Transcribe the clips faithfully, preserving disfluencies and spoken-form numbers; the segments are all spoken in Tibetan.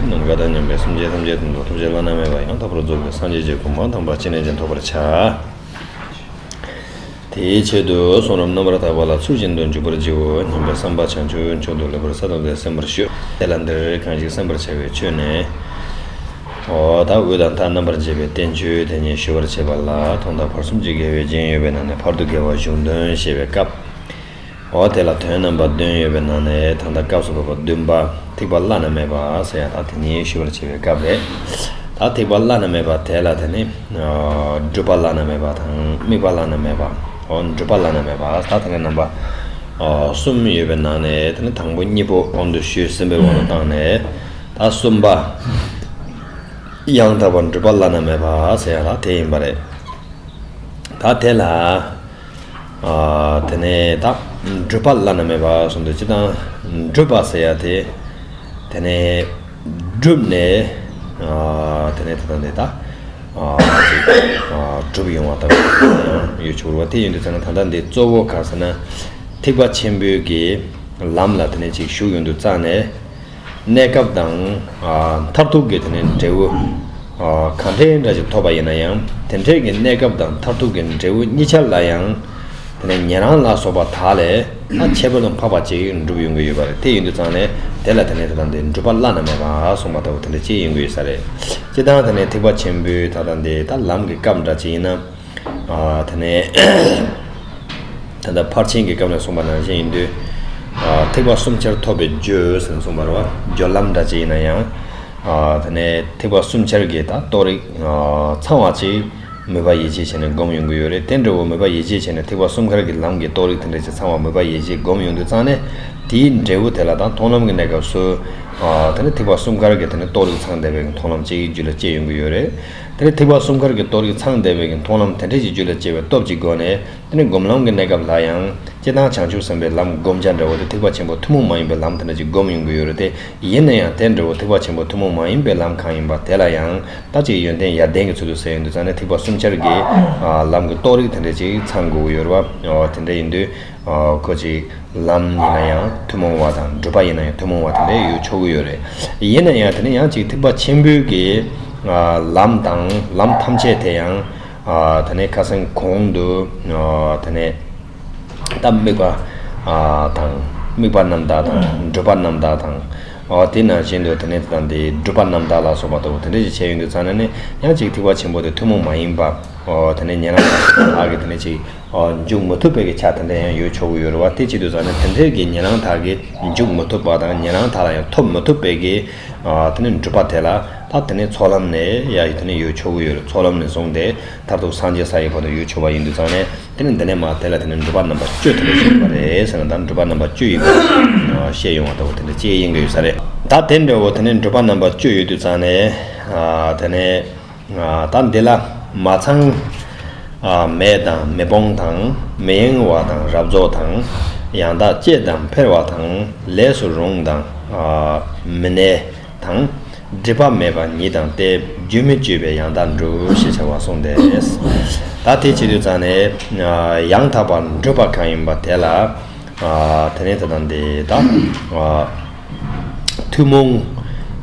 ནམ་མཁའ་དང་མཉམ་པའི་སེམས་ཅན་ཐམས་ཅད་དོན་དུ་ཐུགས་རྗེ་བླ་ན་མེད་པ་ཡང་དག་པར་རྫོགས་པའི་སངས་རྒྱས་ཀྱི་གོ་འཕང་དམ་པ་ཅི་ནས་ཀྱང་ཐོབ་པར་བྱ། དེའི་ཆེད་དུ་གསུང་རབ་རྣམ་པར་དག་པ་ལ་ཚུལ་བཞིན་དུ་འཇུག་པར་བགྱིའོ་སྙམ་པའི་བསམ་པ་བྱང་ཆུབ་མཆོག་ཏུ་ལེགས་པར་གསལ་བཏབ་སྟེ་གསན་པར་ཞུ། དེ་ལ་འདིར་གང་ཞིག་གསན་པར་བྱ་བའི་ཆོས་ནི། འོ་ད་དབུས་དང་མཐའ་རྣམ་པར་འབྱེད་པའི་བསྟན་བཅོས་དེ་ཉིད་ཞུ་བར་བྱེད་པ་ལ་ཐོག་མཐའ་བར་གསུམ་གྱི་དགེ་བའི་རྒྱན་ཡོད་པའི་ནང་ནས་བར་དུ་དགེ་བ་གཞུང་དོན་བཤད་པའི་སྐབས། འོ་དེ་ལ་དོན་རྣམ་པ་བདུན་ཡོད་པའི་ནང་ནས་ད་ལྟ་སྐབས་སུ་བབ་པ་བདུན་པ་ཐེག་པ་བླ་ན་མེད་པ་ཟེར་ཡ་ད་དེ་ཉིད་ཞུ་བར་བྱེད་པའི་སྐབས་རེད། ད་ཐེག་པ་བླ་ན་མེད་པ་དེ་ལ་དེ་ནི་སྒྲུབ་པ་བླ་ན་མེད་པ་དང་དམིགས་པ་བླ་ན་མེད་པ། འོ་སྒྲུབ་པ་བླ་ན་མེད་པ་ད་དེ་ནི་རྣམ་པ་གསུམ་ཡོད་པའི་ནང་ནས་དེ་ནི་དང་པོ་གཉིས་པོ་གོང་དུ་ཞུས་ཟིན་པའི་དབང་དུ་བཏང་ནས་ད་གསུམ་པ་ཡང་དག་པར་སྒྲུབ་པ་བླ་ན་མེད་པ་ཟེར་ཡ་ད་དེ་ཡིན་པ་རེད། ད་དེ་ལ། ཨ། དེ་ནས་ད་སྒྲུབ་པ་བླ་ན་མེད་པ་གསུངས་འདུག་སྤྱིར་བཏང་སྒྲུབ་པ་ཟེར་ཡ་དེ། དེ་ནས་བསྒྲུབས་ནས། ཨ། དེ་ནས་ད་ལྟ་འདི་ད། ཨ། ཅིག་ཨ། གྲུབ་ཡོང་བ་ལྟ་བུ་ཡང་ཡོད་ཆོག་རེད་བ། དེ་ཡིན་དུས་ཙང་ན་ད་ལྟ་འདི་གཙོ་བོ་ག་ཟེར་ན། ཐེག་པ་ཆེན་པོའི་གི་ལམ་ལ་དེ་ནས་ཅིག་ཞུགས་ཡོང་དུས་ཙང་ནས། གནས་སྐབས་དང་། ཨ། མཐར་ཐུག་གི་དེ་ནས་འབྲས་བུ། ཨ། གང་འདྲའི་འདྲ་ཞིག་ཐོབ་པ་ཡིན་ན་ཡང་དེ་འདྲའི་གི་གནས་སྐབས་དང་མཐར་ཐུག་གི་འབྲས་བུ་གཉིས་ཆར་ལ་ཡང་དེ་ནས་ཉན་རང་ལ་སོགས་པ་དག་ལས་ད་ཁྱད་པར་དུ་འཕགས་པ་ཅིག་འགྲུབ་ཡོང་གི་ཡོད་པ་རེད། དེ་ཡིན་དུས་ཙང་ནས་དེ་ལ་དེ་ནས་དེ་དང་དེ་སྒྲུབ་པ་བླ་ན་མེད་པ་གསུངས་པ་ལྟ་བུ་དེ་འདྲ་ཅིག་ཡོང་གི་ཡོད་ས་རེད། སྤྱིར་བཏང་དེ་ནས་ཐེག་པ་ཆེན་པོའི་ད་ལྟ་འདི་ད་ལམ་གྱི་སྐབས་འདྲ་ཅིག་ཡིན་ན། ཨ། དེ་ནས་ད་ལྟ་ཕར་ཕྱིན་གྱི་སྐབས་ནས་གསུངས་པ་ནང་བཞིན་ཡིན་དུས། ཨ། ཐེག་པ་གསུམ་ཆར་ཐོབ་པའི་རྒྱུ་ཟེར་ནས་གསུངས་པ་རེད་བ། སྦྱོར་ལམ་འདྲ་ཅིག་ཡིན་ན་ཡང་། ཨ། དེ་ནས་ཐེག་པ་གསུམ་ཆར་གྱི་ད་རྟོགས་རིགས། ཨ། ཚང་བ་ཅིག་མོས་པ་ཡིད་ཆེས་བྱས་ནས་སྒོམ་ཡོང་གི་ཡོད་རེད། དེ་འདྲ་བོ་མོས་པ་ཡིད་ཆེས་བྱས་ནས་ཐེག་པ་གསུམ་ཀར་གྱི་ལམ་གྱི་རྟོགས་རིགས་དེ་འདྲ་ཅིག་ཚང་བ་མོས་པ་ཡིད་ཆེས་སྒོམ་ཡོང་དུས་ཙང་ནས་དེའི་འབྲས་བུ་དེ་ལ་ད་མཐོང་ལམ་གྱི་གནས་སྐབས་སུ། ཨ། དེ་ནས་ཐེག་པ་གསུམ་ཀར་གྱི་དེ་ནས་རྟོགས་རིགས་ཚང་བསྡད་པའི་མཐོང་ལམ་ཅིག་རྒྱུད་ལ་སྐྱེ་ཡོང་གི་ཡོད་རེད། དེ་ནས་ཐེག་པ་གསུམ་ཀར་གྱི་རྟོགས་རིགས་ཚང་བསྡད་པའི་མཐོང་ལམ་དེ་འདྲ་ཅིག་རྒྱུད་ལ་སྐྱེ་བའི་སྟོབས་ཀྱི་སྒོ་ནས། དེ་ནས་སྒོམ་ལམ་གྱི་གནས་སྐབས་ལ་ཡང་སྤྱིར་བཏང་བྱང་ཆུབ་སེམས་དཔའི་ལམ་བསྒོམ་བྱ་འདྲ་བོ་དེ་ཐེག་པ་ཆེན་པོ་ཐུན་མོང་མ་ཡིན་པའི་ལམ་དེ་འདྲ་ཅིག་སྒོམ་ཡོང་གི་ཡོད་རེད་དེ། ཡིན་ན་ཡང་དེ་འདྲ་བོ་ཐེག་པ་ཆེན་པོ་ཐུན་མོང་མ་ཡིན་པའི་ལམ་གང་ཡིན་པ་དེ་ལ་ཡང་ད་ཅིག་ཡོན་ཏན་ཡར་ལྡན་གྱི་ཚུལ་དུ་ཟེར་ཡོང་དུས་ཙང་ནས་ཐེག་པ་གསུམ་ཆར་གྱི་ལམ་གྱི་རྟོགས་རིགས་དེ་འདྲ་ཅིག་ཚང་དགོས་ཀྱི་ཡོད་རེད་བ། དེ་འདྲ་ཡིན་དུས་ཁོ་ཅིག་ལམ་ཡིན་ན་ཡང་ཐུན་མོང་བ་དང་སྒྲུབ་པ་ཡིན་ན་ཡང་ཐུན་མོང་བ་དེ་འདྲ་ཡོད་ཆོག་གི་ཡོད་རེད། ཡིན་ན་ཡང་དེ་ནས་ཡང་ཅིག་ཐེག་པ་ཆེན་པོའི་གི་ལམ་དང་ལམ་ཐམས་ཅད་དེ་ཡང་། ཨ། དེ་ནས་ཁ་སང་གོང་དུ། ཨ། དེ་ནས་ད་དམིགས་པ། ཨ། དང་དམིགས་པ་རྣམ་དག་དང་སྒྲུབ་པ་རྣམ་དག་དང་། ཨ། དེ་ནང་བཞིན་དུ་དེ་ནས་ད་འདི་སྒྲུབ་པ་རྣམ་དག་ལ་སོགས་པ་ལྟ་བུ་དེ་འདྲ་ཞིག་བྱས་ཡོང་དུས་ཙང་ནས་ནི་ཡང་ཅིག་ཐེག་པ་ཆེན་པོ་དེ་ཐུན་མོང་མ་ཡིན་པ། ཨ། དེ་ནས་ཉན་རང་དག་གི་དེ་ནས་ཅིག་ཨ། འཇུག་མི་ཐུབ་པའི་གི་ཆ་དེ་འདྲ་ཡང་ཡོད་ཆོག་གི་ཡོད་རེད་བ། དེ་བྱེད་དུས་ཙང་ནས་དེ་འདྲའི་གི་ཉན་རང་དག་གི་འཇུག་མི་ཐུབ་པ་དང་ཉན་རང་དག་ལ་ཡང་ཐོབ་མི་ཐུབ་པའི་གི་ཨ། དེ་ནས་སྒྲུབ་པ་དེ་ལ་ད་དེ་ནས་ཚོགས་ལམ་ནས་ཡ་དེ་ནས་ཡོད་ཆོག་གི་ཡོད་རེད། ཚོགས་ལམ་ནས་བཟུང་སྟེ་མཐར་ཐུག་སངས་རྒྱས་ས་ཡི་བར་དུ་ཡོད་ཆོག་པ་ཡིན་དུས་ཙང་ནས་དེ་ནས་འདི་ནས་མ་དེ་ལ་དེ་ནས་སྒྲུབ་པ་རྣམ་པ་བཅུ་དེ་འདྲ་ཞིག་ཡོད་པ་རེད་ཟེར་ན། ད་སྒྲུབ་པ་རྣམ་པ་བཅུ་ཡིན་པ་བཤད་ཡོང་བ་ལྟ་བུ་དེ་འདྲ་ཅིག་ཡིན་གྱི་ཡོད་ས་རེད། ད་དེ་འདྲ་བོ་དེ་ནས་སྒྲུབ་པ་རྣམ་པ་བཅུ་ཡོད་དུས་ཙང་ནས། ཨ། དེ་ནས། ཨ། ད་འདི་ལ་མ་ཚང་། ཨ། མེད་དང་མི་སྤོང་དང་མི་གཡེང་བ་དང་རབ་རྫོགས་དང་། ཡང་དག་བསྐྱེད་དང་འཕེལ་བ་དང་ལས་སུ་རུང་དང་། ཨ། མི་གནས་དང་། སྒྲིབ་པ་མེད་པ་ཉིད་དང་སྟེ། རྒྱུན་མི་གཅོད་པའི་ཡང་དག་འགྲུབ་ཞེས་བྱ་བ་གསུངས་ཏེ། ད་དེ་བྱེད་དུས་ཙང་ནས། ཨ། ཡང་དག་པར་འགྲུབ་པ་གང་ཡིན་པ་དེ་ལ། ཨ། དེ་ནས་ད་ལྟ་འདི་ད། ཨ། ཐུན་མོང་།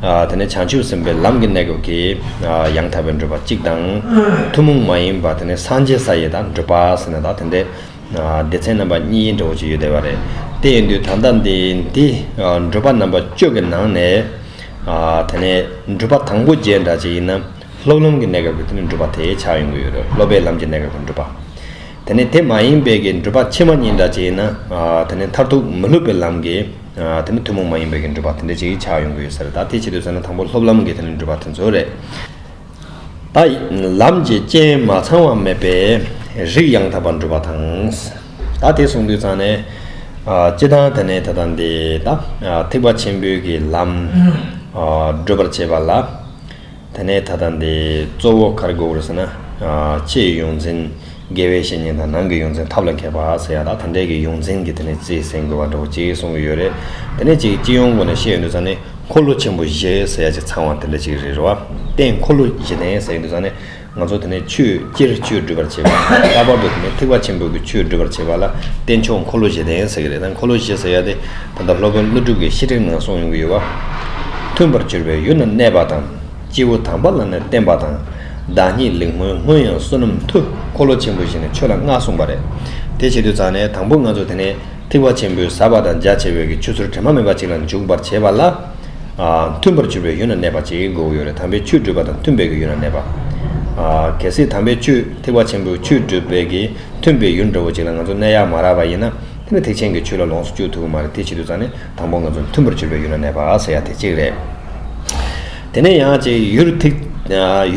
ཨ། དེ་ནས་བྱང་ཆུབ་སེམས་དཔའི་ལམ་གྱི་གནས་སྐབས་ཀྱི། ཨ། ཡང་དག་པའི་འགྲུབ་པ་གཅིག་དང་། ཐུན་མོང་མ་ཡིན་པ་དེ་ནས་སངས་རྒྱས་ས་ཡི་ད་འགྲུབ་པ་ཟེར་ན་ད་དེ་འདྲའི། ཨ། སྡེ་ཚན་རྣམ་པ་གཉིས་འདྲ་བོ་ཅིག་ཡོད་བསྡད་པ་རེད། དེ་ཡིན་དུས་ད་ལྟ་འདི་འདི། ཨ། འགྲུབ་པ་རྣམ་པ་བཅུ་གི་ནང་ནས། ཨ། དེ་ནས་འགྲུབ་པ་དང་པོ་བརྒྱད་འདྲ་ཅིག་ཡིན་ན། སློབ་ལམ་གྱི་གནས་སྐབས་ཀྱི་དེ་ནས་འགྲུབ་པ་དེ་ཆགས་ཡོང་གི་ཡོད་རེད། སློབ་པའི་ལམ་གྱི་གནས་སྐབས་ཀྱི་འགྲུབ་པ། དེ་ནས་དེ་མ་ཡིན་པའི་གི་འགྲུབ་པ་ཕྱི་མ་གཉིས་འདྲ་ཅིག་ཡིན་ན། ཨ། དེ་ནས་མཐར་ཐུག་མི་སློབ་པའི་ལམ་གྱི། ཨ། དེ་ནས་ཐུན་མོང་མ་ཡིན་པའི་གི་འགྲུབ་པ་དེ་འདྲ་ཅིག་ཆགས་ཡོང་གི་ཡོད་ས་རེད། ད་དེ་བྱེད་དུས་ཙང་ནས་དང་པོ་སློབ་ལམ་གྱི་དེ་ནས་འགྲུབ་པ་དེ་ཚོ་རེད། ད་ལམ་གྱི་རྐྱེན་མ་ཚང་བ་མེད་པའི་རིགས་ཡང་དག་པར་འགྲུབ་པ་དང་། ད་དེ་གསུངས་དུས་ཙང་ནས། ཨ། སྤྱིར་བཏང་དེ་ནས་ད་ལྟ་འདི་ད། ཨ། ཐེག་པ་ཆེན་པོའི་གི་ལམ། ཨ། སྒྲུབ་པར་བྱེད་པ་ལ། དེ་ནས་ད་ལྟ་འདི་གཙོ་བོ་ག་རེ་དགོས་རེད་ཟེར་ན། ཨ། ཕྱིའི་ཡོངས་འཛིན་དགེ་བའི་བཤེས་གཉེན་དང་ནང་གི་ཡོངས་འཛིན་ཐབས་ལ་མཁས་པ་ཟེར་ཡ་ད་དེ་འདྲའི་གི་ཡོངས་འཛིན་གྱི་དེ་ནས་རྩིས་ཟིན་དགོས་པ་འདྲ་བོ་ཅིག་གསུངས་ཀྱི་ཡོད་རེད། དེ་ནས་ཅིག་སྤྱི་ཡོངས་སྒོ་ནས་བཤད་ཡོང་དུས་ཙང་ནས། འཁོར་ལོ་ཆེན་པོ་བཞི་ཟེར་ཡ་ཅིག་ཚང་བ་དེ་འདྲ་ཅིག་རེད་རེད་བ། རྟེན་འཁོར་ལོ་བཞི་ལྡན་ཟེར་ཡོང་དུས་ཙང་ནས་ང་ཚོ་དེ་ནས་ཆོས་སྤྱིར་ཆོས་སྒྲུབ་པར་བྱེད་པ། ལྷག་པར་དུ་དེ་ནས་ཐེག་པ་ཆེན་པོའི་གི་ཆོས་སྒྲུབ་པར་བྱེད་པ་ལ་རྟེན་མཆོག་འཁོར་ལོ་བཞི་ལྡན་ཟེར་གི་རེད། ད་འཁོར་ལོ་བཞི་ཟེར་ཡ་དེ་ད་ལྟ་སློབ་དཔོན་ཀླུ་སྒྲུབ་ཀྱི་བཤེས་སྤྲིང་ནང་གསུངས་ཡོང་གི་ཡོད་བ། མཐུན་པར་གྱུར་པའི་ཡུལ་ན་གནས་པ་དང་། སྐྱེས་བུ་དམ་པ་ལ་ནི་བརྟེན་པ་དང་། བདག་ཉིད་ལུས་སྔོན་སྔོན་ཡང་བསོད་ནམས་མཐུ། འཁོར་ལོ་ཆེན་པོ་བཞི་ནི་ཆོས་ལ་མངའ་གསུངས་པ་རེད། དེ་བྱེད་དུས་ཙང་ནས་དང་པོ་ང་ཚོ་དེ་ནས་ཐེག་པ་ཆེན་པོའི་ཟབ་པ་དང་རྒྱ་ཆེ་བའི་གི་ཆོས་ཚུལ་དྲི་མ་མེད་པ་ཅིག་ལ་འཇུག་པར་བྱེད་པ་ལ། ཨ། མཐུན་པར་གྱུར་པའི་ཡུལ་ན་གནས་པ་ཅིག་དགོས་ཀྱི་ཡོད་རེད། དམ་པའི་ཆོས་སྒྲུབ་པ་དང་མཐུན་པའི་གི་ཡུལ་ན་གནས་པ། ཨ། གལ་སྲིད་དམ་པའི་ཆོས་ཐེག་པ་ཆེན་པོའི་ཆོས་སྒྲུབ་པའི་གི་མཐུན་པའི་ཡུལ་འདྲ་བོ་ཅིག་ལ་ང་ཚོ་གནས་ཡག་མ་རག་པ་ཡིན་ན། དེ་ནི་ཐེག་ཆེན་གྱི་ཆོས་ལ་ལོངས་སུ་སྤྱོད་ཐུབ་ཀྱི་མ་རེད། དེ་བྱེད་དུས་ཙང་ནས་དང་པོ་ང་ཚོ་མཐུན་པར་གྱུར་པའི་ཡུལ་ན་གནས་པ་ཟེར་ཡ་དེ་གཅིག་རེད། དེ་ནས་ཡང་ཅིག་ཡུལ་ཐེག་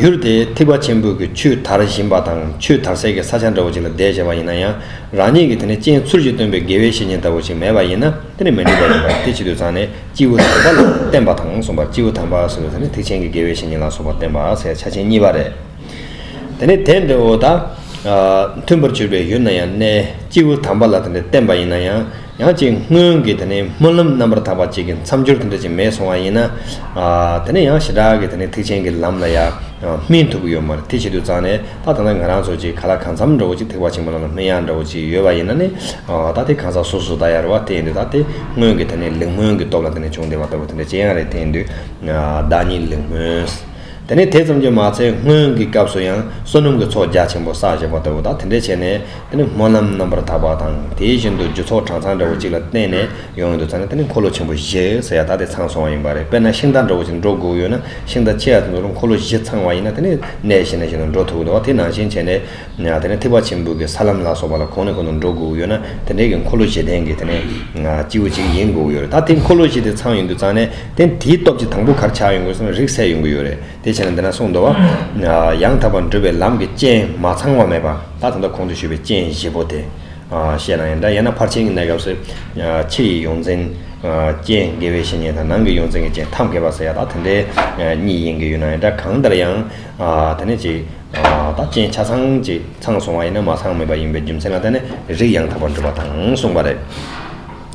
ཡུལ་དེ་ཐེག་པ་ཆེན་པོའི་གི་ཆོས་དར་བཞིན་པ་དང་ཆོས་དར་སའི་གི་ས་ཆ་འདྲ་བོ་ཅིག་ལ་བསྡད་བྱས་པ་ཡིན་ན་ཡང་། རང་ཉིད་ཀྱིས་དེ་ནས་རྐྱེན་ཚུལ་བཞིན་སྟོན་པའི་དགེ་བའི་བཤེས་གཉེན་ལྟ་བུ་ཞིག་མེད་པ་ཡིན་ན་དེ་ནི་མི་འགྲིག་པ་ཡིན་པ་རེད། དེ་བྱེད་དུས་ཙང་ནས་སྐྱེས་བུ་དམ་པ་ལ་བརྟེན་པ་དང་གསུངས་པ། སྐྱེས་བུ་དམ་པ་ཟེར་བ་དེ་ནི་ཐེག་ཆེན་གྱི་དགེ་བའི་བཤེས་གཉེན་ལ་སོགས་པ་བརྟེན་པ་ཟེར་ཆ་ཆེན་གཉིས་པ་རེད། དེ་ནས་དེ་འདྲ་བོ་དང་། ཨ། མཐུན་པར་གྱུར་པའི་ཡུལ་ན་ཡང་གནས། སྐྱེས་བུ་དམ་པ་ལ་དེ་འདྲ་བརྟེན་པ་ཡིན་ན་ཡང་། ཡང་ཅིག་སྔོན་གྱི་དེ་ནས་སྨོན་ལམ་རྣམ་པར་དག་པ་ཅིག་གི་མཚམས་སྦྱོར་དེ་འདྲ་ཅིག་མེད་སོང་བ་ཡིན་ན། ཨ། དེ་ནས་ཡང་ཞེ་དྲག་གི་དེ་ནས་ཐེག་ཆེན་གྱི་ལམ་ལ་ཡང་སྨིན་ཐུབ་ཀྱི་ཡོད་མ་རེད། དེ་བྱེད་དུས་ཙང་ནས་ད་ད་ལྟ་ང་རང་ཚོ་ཅིག་ག་ལ་གང་འཚམ་འདྲ་བོ་ཅིག་ཐེག་པ་ཆེན་པོའི་ལམ་ལ་སྨིན་ཡག་འདྲ་བོ་ཅིག་ཡོད་པ་ཡིན་ན་ནི། ཨ། ད་དེ་གང་ཟག་སོ་སོ་ད་ཡར་བ་དེ་ཡིན་དུས་ད་དེ་སྔོན་གྱི་དེ་ནས་ལུས་སྔོན་གྱི་སྟོབས་ལ་དེ་ནས་བྱུང་བསྡད་པ་ལྟ་བུ་དེ་འདྲ་ཅི་ཡང་རེད། དེ་ཡིན་དུས། ཨ། བདག་ཉིད་ལུས་སྔོན། དེ་ནས་དེ་ཙམ་གྱིས་མ་ཚད་སྔོན་གྱི་སྐབས་སུ་ཡང་བསོད་ནམས་ཀྱི་ཚོགས་རྒྱ་ཆེན་པོ་བསགས་བཞག་པ་ལྟ་བུ་དང་དེ་འདྲ་བྱས་ནས་དེ་ནི་སྨོན་ལམ་རྣམ་པར་དག་པ་དང་དེ་བཞིན་དུ་རྒྱུ་ཚོགས་གྲངས་ཚང་འདྲ་བོ་གཅིག་ལ་བརྟེན་ནས་ཡོང་ཡོང་དུས་ཙང་ནས་དེ་ནི་འཁོར་ལོ་ཆེན་པོ་བཞི་ཟེར་ཡ་ད་དེ་ཚང་སོང་བ་ཡིན་པ་རེད། དཔེར་ན་ཤིང་རྟ་འདྲ་བོ་ཅིག་འགྲོ་དགོས་ཡོད་ན་ཤིང་རྟ་ཆེ་ཡ་དེ་ཚོ་ལ་འཁོར་ལོ་བཞི་ཚང་བ་ཡིན་ན་དེ་ནི་གནས་གཞི་ནས་གཞི་ནས་འགྲོ་ཐུབ་ཀྱི་འདུག་བ། དེ་ནང་བཞིན་བྱས་ནས་དེ་ནི་ཐེག་པ་ཆེན་པོའི་གི་ས་ལམ་ལ་སོགས་པ་ལ་གོང་ནས་གོང་དུ་འགྲོ་དགོས་ཡོད་ན་དེ་འདྲའི་གི་འཁོར་ལོ་བཞི་ལྡན་གྱི་དེ་ནི་སྐྱེས་བུ་ཅིག་ཡིན་དགོས་ཀྱི་ཡོད་རེད། ད་དེ་འཁོར་ལོ་བཞི་དེ་ཚང་ཡོང་དུས་ཙང་ནས་དེ་དེའི་སྟོབས་ཀྱིས་དང་པོ་ག་རེ་ཆགས་ཡོང་དགོས་ཟེར་ན་རིགས་སད་ཡོང་གི་ཡོད་རེད། དེ་བྱས་ན་འདི་ན་གསུངས་འདུག་བ། ཡང་དག་པར་སྒྲུབ་པའི་ལམ་གྱི་རྐྱེན་མ་ཚང་བ་མེད་པ། ད་ད་ལྟ་གོང་དུ་ཞུས་པའི་རྐྱེན་བཞི་པོ་དེ། ཨ། བཤད་ན་ཡང་འདྲ། ཡང་ན་ཕར་ཕྱིན་གྱི་གནས་སྐབས་སུ། ཨ། ཕྱི་ཡི་ཡོངས་འཛིན། ཨ། རྐྱེན་དགེ་བའི་བཤེས་གཉེན་དང་ནང་གི་ཡོངས་འཛིན་གྱི་རྐྱེན་ཐབས་མཁས་པ་ཟེར་ཡ་ད་དེ་འདྲའི་གཉིས་ཡིན་གྱི་ཡོད་ན་ཡང་འདྲ། གང་ལྟར་ཡང་། ཨ། དེ་ནས་ཅིག་ཨ། ད་རྐྱེན་ཆ་ཚང་ཅིག་ཚང་སོང་བ་ཡིན་ན་མ་ཚང་མེད་པ་ཡིན་པའི་རྒྱུ་མཚན་ལ་བརྟེན་ནས་རིགས་ཡང་དག་པར་སྒྲུབ་པ་དང་གསུངས་པ་རེད།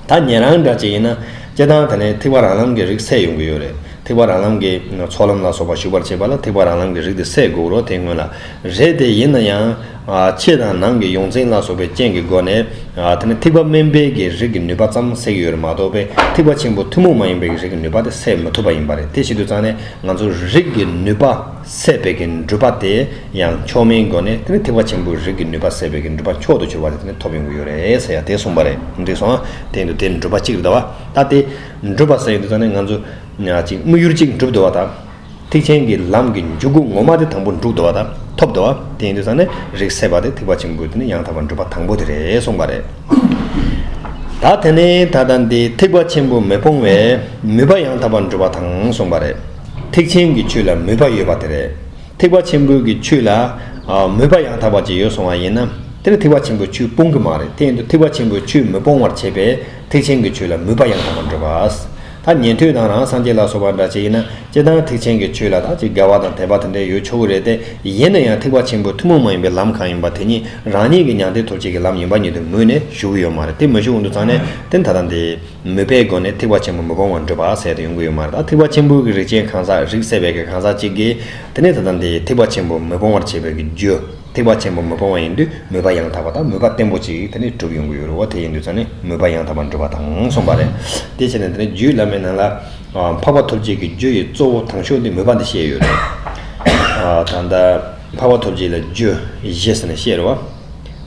ད་ཉན་རང་འདྲ་ཅིག་ཡིན་ན་སྤྱིར་བཏང་དེ་ནས་ཐེག་པ་རང་ལམ་གྱི་རིགས་སད་ཡོང་གི་ཡོད་རེད། ཐེག་པ་རང་ལམ་གྱི་ཚོགས་ལམ་ལ་སོགས་པ་ཞུགས་པར་བྱེད་པ་ལ་ཐེག་པ་རང་ལམ་གྱི་རིགས་དེ་སད་དགོས་རོ། དེ་སྔོན་ལ་རེད། དེ་ཡིན་ན་ཡང་། ཨ། ཕྱི་དང་ནང་གི་ཡོངས་འཛིན་ལ་སོགས་པའི་རྐྱེན་གྱི་སྒོ་ནས། ཨ། དེ་ནི་ཐེག་པ་དམན་པའི་གི་རིགས་ཀྱི་ནུས་པ་ཙམ་སད་ཀྱི་ཡོད་རེད་མ་གཏོགས་པའི་ཐེག་པ་ཆེན་པོ་ཐུན་མོང་མ་ཡིན་པའི་གི་རིགས་ཀྱི་ནུས་པ་དེ་སད་མི་ཐུབ་པ་ཡིན་པ་རེད། དེ་བྱེད་དུས་ཙང་ནས་ང་ཚོ་རིགས་ཀྱི་ནུས་པ་སད་པའི་གི་གྲུབ་པ་དེ་ཡང་མཆོག་དམན་སྒོ་ནས་དེ་ནི་ཐེག་པ་ཆེན་པོའི་རིགས་ཀྱི་ནུས་པ་སད་པའི་གི་གྲུབ་པ་མཆོག་ཏུ་གྱུར་པ་དེ་དེ་ནི་ཐོབ་ཡོང་གི་ཡོད་རེད་ཟེར་ཡ་དེ་གསུངས་པ་རེད། འགྲིག་སོང་ཨ། དེ་ཡིན་དུས་དེ་གྲུབ་པ་གཅིག་རེད་ད་བ། ད་དེ་གྲུབ་པ་སད་ཡོང་དུས་ཙང་ནས་ང་ཚོ་ཅིག་དམིགས་ཡུལ་གཅིག་འགྲུབ་འདུག་བ་དང་། ཐེག་ཆེན་གྱི་ལམ་གྱི་འཇུག་སྒོ་ངོ་མ་དེ་དང་པོ་འགྲུབ་འདུག་བ་དང་ཐོབ་འདུག་བ། དེ་ཡིན་དུས་ཙང་ནས་རིགས་སད་པ་དེ་ཐེག་པ་ཆེན་པོའི་དེ་ནི་ཡང་དག་པར་སྒྲུབ་པ་དང་པོ་དེ་རེད་གསུངས་པ་རེད། ད་དེ་ནས་ད་ལྟ་འདི་ཐེག་པ་ཆེན་པོ་མི་སྤོང་བའི་མོས་པ་ཡང་དག་པར་སྒྲུབ་པ་དང་གསུངས་པ་རེད། ཐེག་ཆེན་གྱི་ཆོས་ལ་མོས་པ་ཡོད་པ་དེ་རེད། ཐེག་པ་ཆེན་པོའི་གི་ཆོས་ལ། ཨ། མོས་པ་ཡང་དག་པ་ཅིག་ཡོད་སོང་བ་ཡིན་ན། དེ་ནི་ཐེག་པ་ཆེན་པོའི་ཆོས་སྤོང་གི་མ་རེད། དེ་ཡིན་དུས་ཐེག་པ་ཆེན་པོའི་ཆོས་མི་སྤོང་བར་བྱེད་པའི་ཐེག་ཆེན་གྱི་ཆོས་ལ་མོས་པ་ཡང་དག་པར་སྒྲུབ་པ། ད་ཉན་ཐོས་དང་རང་སངས་རྒྱས་ལ་སོགས་པ་འདྲ་ཅིག་ཡིན་ན་སྤྱིར་བཏང་ཐེག་ཆེན་གྱི་ཆོས་ལ་ད་ཅིག་དགའ་བ་དང་དད་པ་དེ་འདྲ་ཡོད་ཆོག་གི་རེད་དེ། ཡིན་ན་ཡང་ཐེག་པ་ཆེན་པོའི་ཐུན་མོང་མ་ཡིན་པའི་ལམ་གང་ཡིན་པ་དེ་ཉིད་རང་ཉིད་ཀྱི་མྱང་འདས་ཐོབ་བྱེད་ཀྱི་ལམ་ཡིན་པ་ཉིད་དུ་མོས་ནས་ཞུགས་ཀྱི་ཡོད་མ་རེད། དེ་མི་ཞུགས་འོང་དུས་ཙང་ནས་དེ་ད་ལྟ་འདི། མོས་པའི་སྒོ་ནས་ཐེག་པ་ཆེན་པོ་མི་སྤོང་བར་འགྲུབ་པ་ཟེར་དེ་ཡོང་གི་ཡོད་མ་རེད། ད་ཐེག་པ་ཆེན་པོའི་གི་རིགས་ཅན་གང་ཟག་རིགས་སད་པའི་གི་གང་ཟག་ཅིག་གིས་དེ་ནས་ད་ལྟ་འདི་ཐེག་པ་ཆེན་པོ་མི་སྤོང་བར་བྱེད་པའི་གི་རྒྱུ། ཐེག་པ་ཆེན་པོ་མི་སྤོང་བ་ཡིན་དུས་མོས་པ་ཡང་དག་པ་དང་མོས་པ་བརྟན་པོ་ཅིག་དེ་ནས་གྲུབ་ཡོང་གི་ཡོད་རེད་བ། དེ་ཡིན་དུས་ཙང་ནས་མོས་པ་ཡང་དག་པར་འགྲུབ་པ་དང་གསུངས་པ་རེད། དེ་བྱས་ནས་དེ་ནས་རྒྱུད་བླ་མའི་ནང་ལ། ཨ། འཕགས་པ་ཐོབ་བྱེད་ཀྱི་རྒྱུ་ཡི་གཙོ་བོ་དང་ཤོས་འདི་མོས་པ་འདི་བཤད་ཡོད་རེད། ཨ། ད་ལྟ་འཕགས་པ་ཐོབ་བྱེད་ལ་རྒྱུ་བཞི་ཟེར་ནས་བཤད་རེད་བ།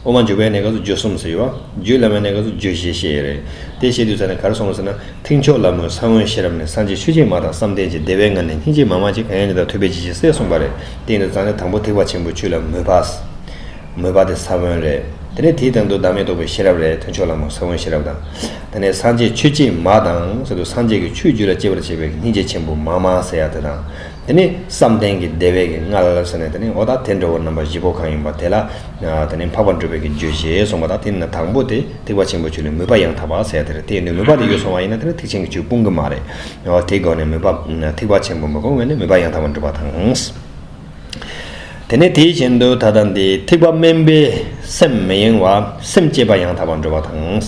དབུ་མ་འཇུག་པའི་གནས་སྐབས་སུ་རྒྱུ་གསུམ་ཟེར་ཡོད་བ། རྒྱུད་བླ་མའི་གནས་སྐབས་སུ་རྒྱུ་བཞི་བཤད་ཡོད་རེད། དེ་བཤད་དུས་ཙ་ནས་ག་རེ་གསུངས་ཟེར་ན། ཐེག་མཆོག་ལ་མོས་ས་བོན་ཤེས་རབ་ནི། སངས་རྒྱས་ཆོས་ཀྱི་མ་དང་བསམ་གཏན་གྱི། བདེ་བའི་ངང་ནས་སྙིང་རྗེ་མ་མང་ཅིག། གང་ཡང་མྱུར་དང་ཐོས་པའི་བྱིན་གྱིས་གསོས་གསུངས་པ་རེད། དེ་ཡིན་དུས་ཙ་ནས་དང་པོ་ཐེག་པ་ཆེན་པོའི་ཆོས་ལ་མོས་པ། མོས་པ་དེ་ས་བོན་རེད། དེ་ནས་དེའི་སྟེང་དུ་བདག་མེད་རྟོགས་པའི་ཤེས་རབ་རེད། ཐེག་མཆོག་ལ་མོས་ས་བོན་ཤེས་རབ་དང་། དེ་ནས་སངས་རྒྱས་ཆོས་ཀྱི་མ་དང་ཟེར་དུས་སངས་རྒྱས་ཀྱི་ཆོས་རྒྱུད་ལ་སྐྱེ་བར་བྱེད་པའི་སྙིང་རྗེ་ཆེན་པོ་མ་མང་ཟེར་ཡ་དེ་དང་། དེ་ནས་བསམ་གཏན་གྱི་བདེ་བའི་གི་མངལ་ཟེར་ནས་དེ་ནས་འོ་ད་དེ་འདྲ་བོ་རྣམ་པ་བཞི་པོ་གང་ཡིན་པ་དེ་ལ། དེ་ནས་འཕགས་པ་འགྲུབ་པའི་གི་རྒྱུ་ཞེས་གསུངས་པ་དང་། དེ་ནས་དང་པོ་དེ་ཐེག་པ་ཆེན་པོའི་ཆོས་ལ་མོས་པ་ཡང་དག་པ་ཟེར་ཡ་དེ་རེད། དེ་ཡིན་དུས་མོས་པ་དེ་ཡོད་སོང་བ་ཡིན་ན་དེ་ནི་ཐེག་ཆེན་གྱི་ཆོས་སྤོང་གི་མ་རེད། འོ་དེའི་སྒོ་ནས་མོས་པ་ཐེག་པ་ཆེན་པོ་མི་སྤོང་བས་ནི་མོས་པ་ཡང་དག་པར་འགྲུབ་པ་དང་། དེ་ནས་དེ་བཞིན་དུ་ད་ལྟ་འདི་ཐེག་པ་དམན་པའི་སེམས་མི་གཡེང་བ། སེམས་བསྐྱེད་པ་ཡང་དག་པར་འགྲུབ་པ་དང་།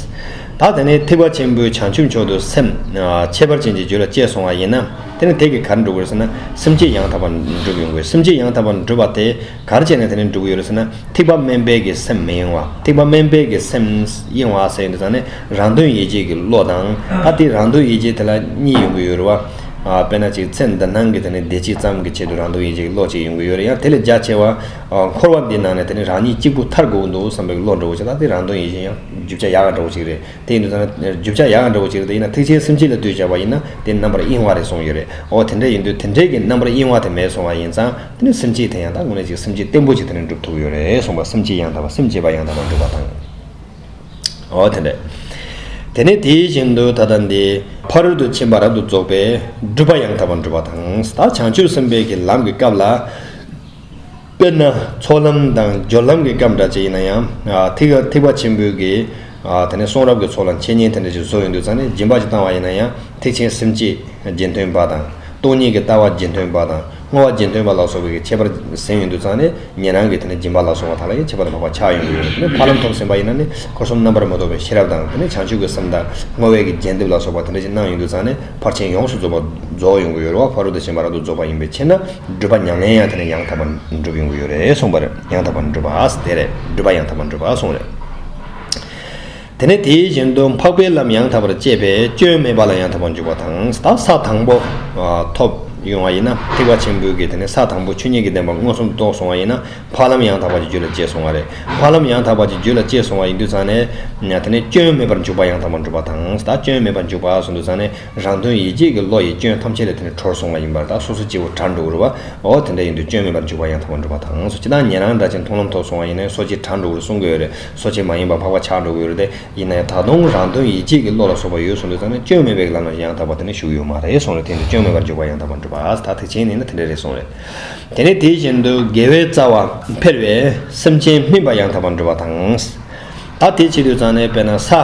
ད་དེ་ནས་ཐེག་པ་ཆེན་པོའི་བྱང་ཆུབ་མཆོག་ཏུ་སེམས་ཨ་ཁྱད་པར་ཅན་གྱི་རྒྱུད་ལ་སྐྱེས་སོང་བ་ཡིན་ན། དེ་ནི་དེ་གིས་ག་རེ་འགྲུབ་དགོས་ཟེར་ན། སེམས་བསྐྱེད་ཡང་དག་པར་འགྲུབ་ཡོང་དགོས། སེམས་བསྐྱེད་ཡང་དག་པར་འགྲུབ་པ་དེ་ག་རེ་བྱས་ནས་དེ་ནི་འགྲུབ་ཀྱི་ཡོད་རེད་ཟེར་ན། ཐེག་པ་དམན་པའི་གི་སེམས་མི་གཡེང་བ། ཐེག་པ་དམན་པའི་གི་སེམས་གཡེང་བ་ཟེར་ཡོང་དུས་ཙང་ནས་རང་དོན་ཡིད་བྱེད་ཀྱི་བློ་དང་། ད་དེ་རང་དོན་ཡིད་བྱེད་དེ་ལ་གཉིས་ཡོང་གི་ཡོད་རེད་བ། ཨ་དཔེར་ན་ཅིག་ཚེ་འདི་སྣང་གི་དེ་ནི་བདེ་སྐྱིད་ཙམ་གྱི་ཆེད་དུ་རང་དོན་ཡིད་བྱེད་ཀྱི་བློ་ཅིག་ཡོང་གི་ཡོད་རེད། ཡང་དེ་ལས་རྒྱ་ཆེ་བ་ཨ་འཁོར་བ་འདིའི་ནང་ནས་དེ་ནི་རང་ཉིད་གཅིག་པུ་ཐར་དགོས་འདུག་བསམ་པའི་བློ་འགྲོ་བ་ཅིག་དང་། དེ་རང་དོན་ཡིད་བྱེད་ཡང་རྒྱུ་ཆ་ཡག་ག་འདྲ་བོ་ཅིག་རེད། དེ་ཡིན་དུས་ཙང་ནས་རྒྱུ་ཆ་ཡག་ག་འདྲ་བོ་ཅིག་རེད། དེ་ཡིན་ན་ཐེག་ཆེན་སེམས་བསྐྱེད་ལ་ལྟོས་བྱས་པ་ཡིན་ན་དེ་རྣམ་པར་གཡེང་བ་རེད་གསུངས་ཡོད་རེད། འོ་དེ་འདྲ་ཡིན་དུས་དེ་འདྲའི་གི་རྣམ་པར་གཡེང་བ་དེ་མེད་སོང་བ་ཡིན་ཙང་དེ་ནི་སེམས་བསྐྱེད་དེ་ཡང་ད་དངོས་གནས་ཅིག་སེམས་བསྐྱེད་བརྟན་པོ་ཅིག་དེ་ནི་འགྲུབ་ཐུབ་ཡོད་རེད་གསུངས་པ། སེམས་བསྐྱེད་ཡང་དག་པ། སེམས་བསྐྱེད་པ་ཡང་དག་པར་འགྲུབ་པ་དང་། འོ་དེ་འདྲ། དེ་ནས་དེ་བཞིན་དུ་ད་ལྟ་འདི་ཕ་རོལ་ཏུ་ཕྱིན་པ་རབ་ཏུ་རྫོགས་པས་སྒྲུབ་པ་ཡང་དག་པར་འགྲུབ་པ་དང་། ད་བྱང་ཆུབ་སེམས་དཔའི་གི་ལམ་གྱི་སྐབས་ལ། དཔེར་ན་ཚོགས་ལམ་དང་སྦྱོར་ལམ་གྱི་སྐབས་འདྲ་ཅིག་ཡིན་ན་ཡང་། ཨ་ཐེག་ཐེག་པ་ཆེན་པོའི་གི་ཨ་དེ་ནས་གསུང་རབ་ཀྱི་ཚོགས་ལ་འཆད་ཉན་དེ་འདྲ་ཅིག་བཟོ་ཡོང་དུས་ཙང་ནས་སྦྱིན་པ་ཅིག་བཏང་བ་ཡིན་ན་ཡང་ཐེག་ཆེན་སེམས་བསྐྱེད་རྗེས་མཐུན་པ་དང་། སྟོང་ཉིད་ཀྱི་ལྟ་བ་རྗེས་མཐུན་པ་དང་བསྔོ་བ་རྗེས་མཐུན་པ་ལ་སོགས་པའི་གི་ཁྱད་པར་ཟིན་ཡོང་དུས་ཙང་ནས་ཉན་རང་གི་དེ་ནས་སྦྱིན་པ་ལ་སོགས་པ་དག་ལ་ཡང་ཁྱད་པར་དུ་འཕགས་པ་ཆགས་ཡོང་གི་ཡོད་རེད། དེ་ནས་ཕ་ལམ་ཐོབ་ཟིན་པ་ཡིན་ན་ནི་འཁོར་གསུམ་རྣམ་པར་མི་རྟོག་པའི་ཤེས་རབ་དང་། དེ་ནས་བྱང་ཆུབ་ཀྱི་སེམས་དང་བསྔོ་བའི་གི་རྗེས་འདེབས་ལ་སོགས་པ་དེ་འདྲ་ཅིག་གནང་ཡོང་དུས་ཙང་ནས་ཕར་ཕྱིན་ཡོངས་སུ་རྫོགས་པ་རྫོགས་ཡོང་གི་ཡོད་རེད་བ། ཕ་རོལ་ཏུ་ཕྱིན་པ་རབ་ཏུ་རྫོགས་པ་ཡིན་པའི་ཕྱིར་ན་སྒྲུབ་པ་ཉམས་ལེན་ཡང་དེ་ནས་ཡང་དག་པར་འགྲུབ་ཡོང་གི་ཡོད་རེད་གསུངས་པ་རེད། ཡང་དག་པར་འགྲུབ་པ་དེ་རེད། སྒྲུབ་པ་ཡང་དག་པར་འགྲུབ་པ་གསུངས་རེད། དེ་ནས་དེའི་བཞིན་དུ་འཕགས་པའི་ལམ་ཡང་དག་པར་སྤྱད་པས་སྐྱོན་མེད་པ་ལ་ཡང་དག་པར་འཇུག་པ་དང་། ད་ས་དང་པོ་ཨ་ཐོབ་ཡོང་བ་ཡིན་ན། ཐེག་པ་ཆེན་པོའི་གི་དེ་ནས་ས་དང་པོ་ཆོས་ཉིད་ཀྱི་བདེན་པ་མངོན་སུམ་དུ་རྟོགས་སོང་བ་ཡིན་ན་ཕ་ལམ་ཡང་དག་པ་ཅིག་རྒྱུད་ལ་སྐྱེས་སོང་བ་རེད། ཕ་ལམ་ཡང་དག་པ་ཅིག་རྒྱུད་ལ་སྐྱེས་སོང་བ་ཡིན་དུས་ཙང་ནས་དེ་ནས་སྐྱོན་མེད་པར་འཇུག་པ་ཡང་དག་པར་འགྲུབ་པ་དང་། ད་སྐྱོན་མེད་པར་འཇུག་པ་གསུངས་དུས་ཙང་ནས་རང་དོན་ཡིད་བྱེད་ཀྱི་བློ་ཡི་སྐྱོན་ཐམས་ཅད་ལས་དེ་ནས་གྲོལ་སོང་བ་ཡིན་པར། ད་སོ་སོ་སྐྱེ་བོ་བྲལ་འགྲོ་གི་རེད་བ། འོ་དེ་འདྲ་ཡིན་དུས་སྐྱོན་མེད་པར་འཇུག་པ་ཡང་དག་པར་འགྲུབ་པ་དང་། སོ་སྤྱིར་བཏང་ཉན་རང་འདྲ་ཅིག་མཐོང་ལམ་ཐོབ་སོང་བ་ཡིན་ན་སོ་སྐྱེ་བྲལ་འགྲོ་གི་རེད་གསུང་གི་ཡོད་རེད། སོ་སྐྱེ་མ་ཡིན་པ་འཕགས་པ་ཆགས་འགྲོ་གི་ཡོད་རེད། དེ་ཡིན་ན་ཡང་ད་དུང་རང་དོན་ཡིད་བྱེད་ཀྱི་བློ་ལ་སོགས་པ་ཡོད་གསུངས་དུས་ཙང་ནས་སྐྱོན་མེད་པའི་ལམ་ལ་ཡང་དག་པ་དེ་ནི་ཞུགས་ཡོད་མ་རེད་གསུངས་རེད། དེ་ཡིན་དུས་སྐྱོན་མེད་པར་འཇུག་པ་ཡང་དག་པར་འགྲུབ་པ། ད་ཐེག་ཆེན་ནི་ན་དེ་འདྲ་རེད་གསུངས་རེད། དེ་ནས་དེ་བཞིན་དུ་དགེ་བའི་རྩ་བ་འཕེལ་བས་སེམས་ཅན་སྨིན་པ་ཡང་དག་པར་འགྲུབ་པ་དང་། ད་དེ་བྱེད་དུས་ཙང་ནས་དཔེར་ན་ས་ཨ་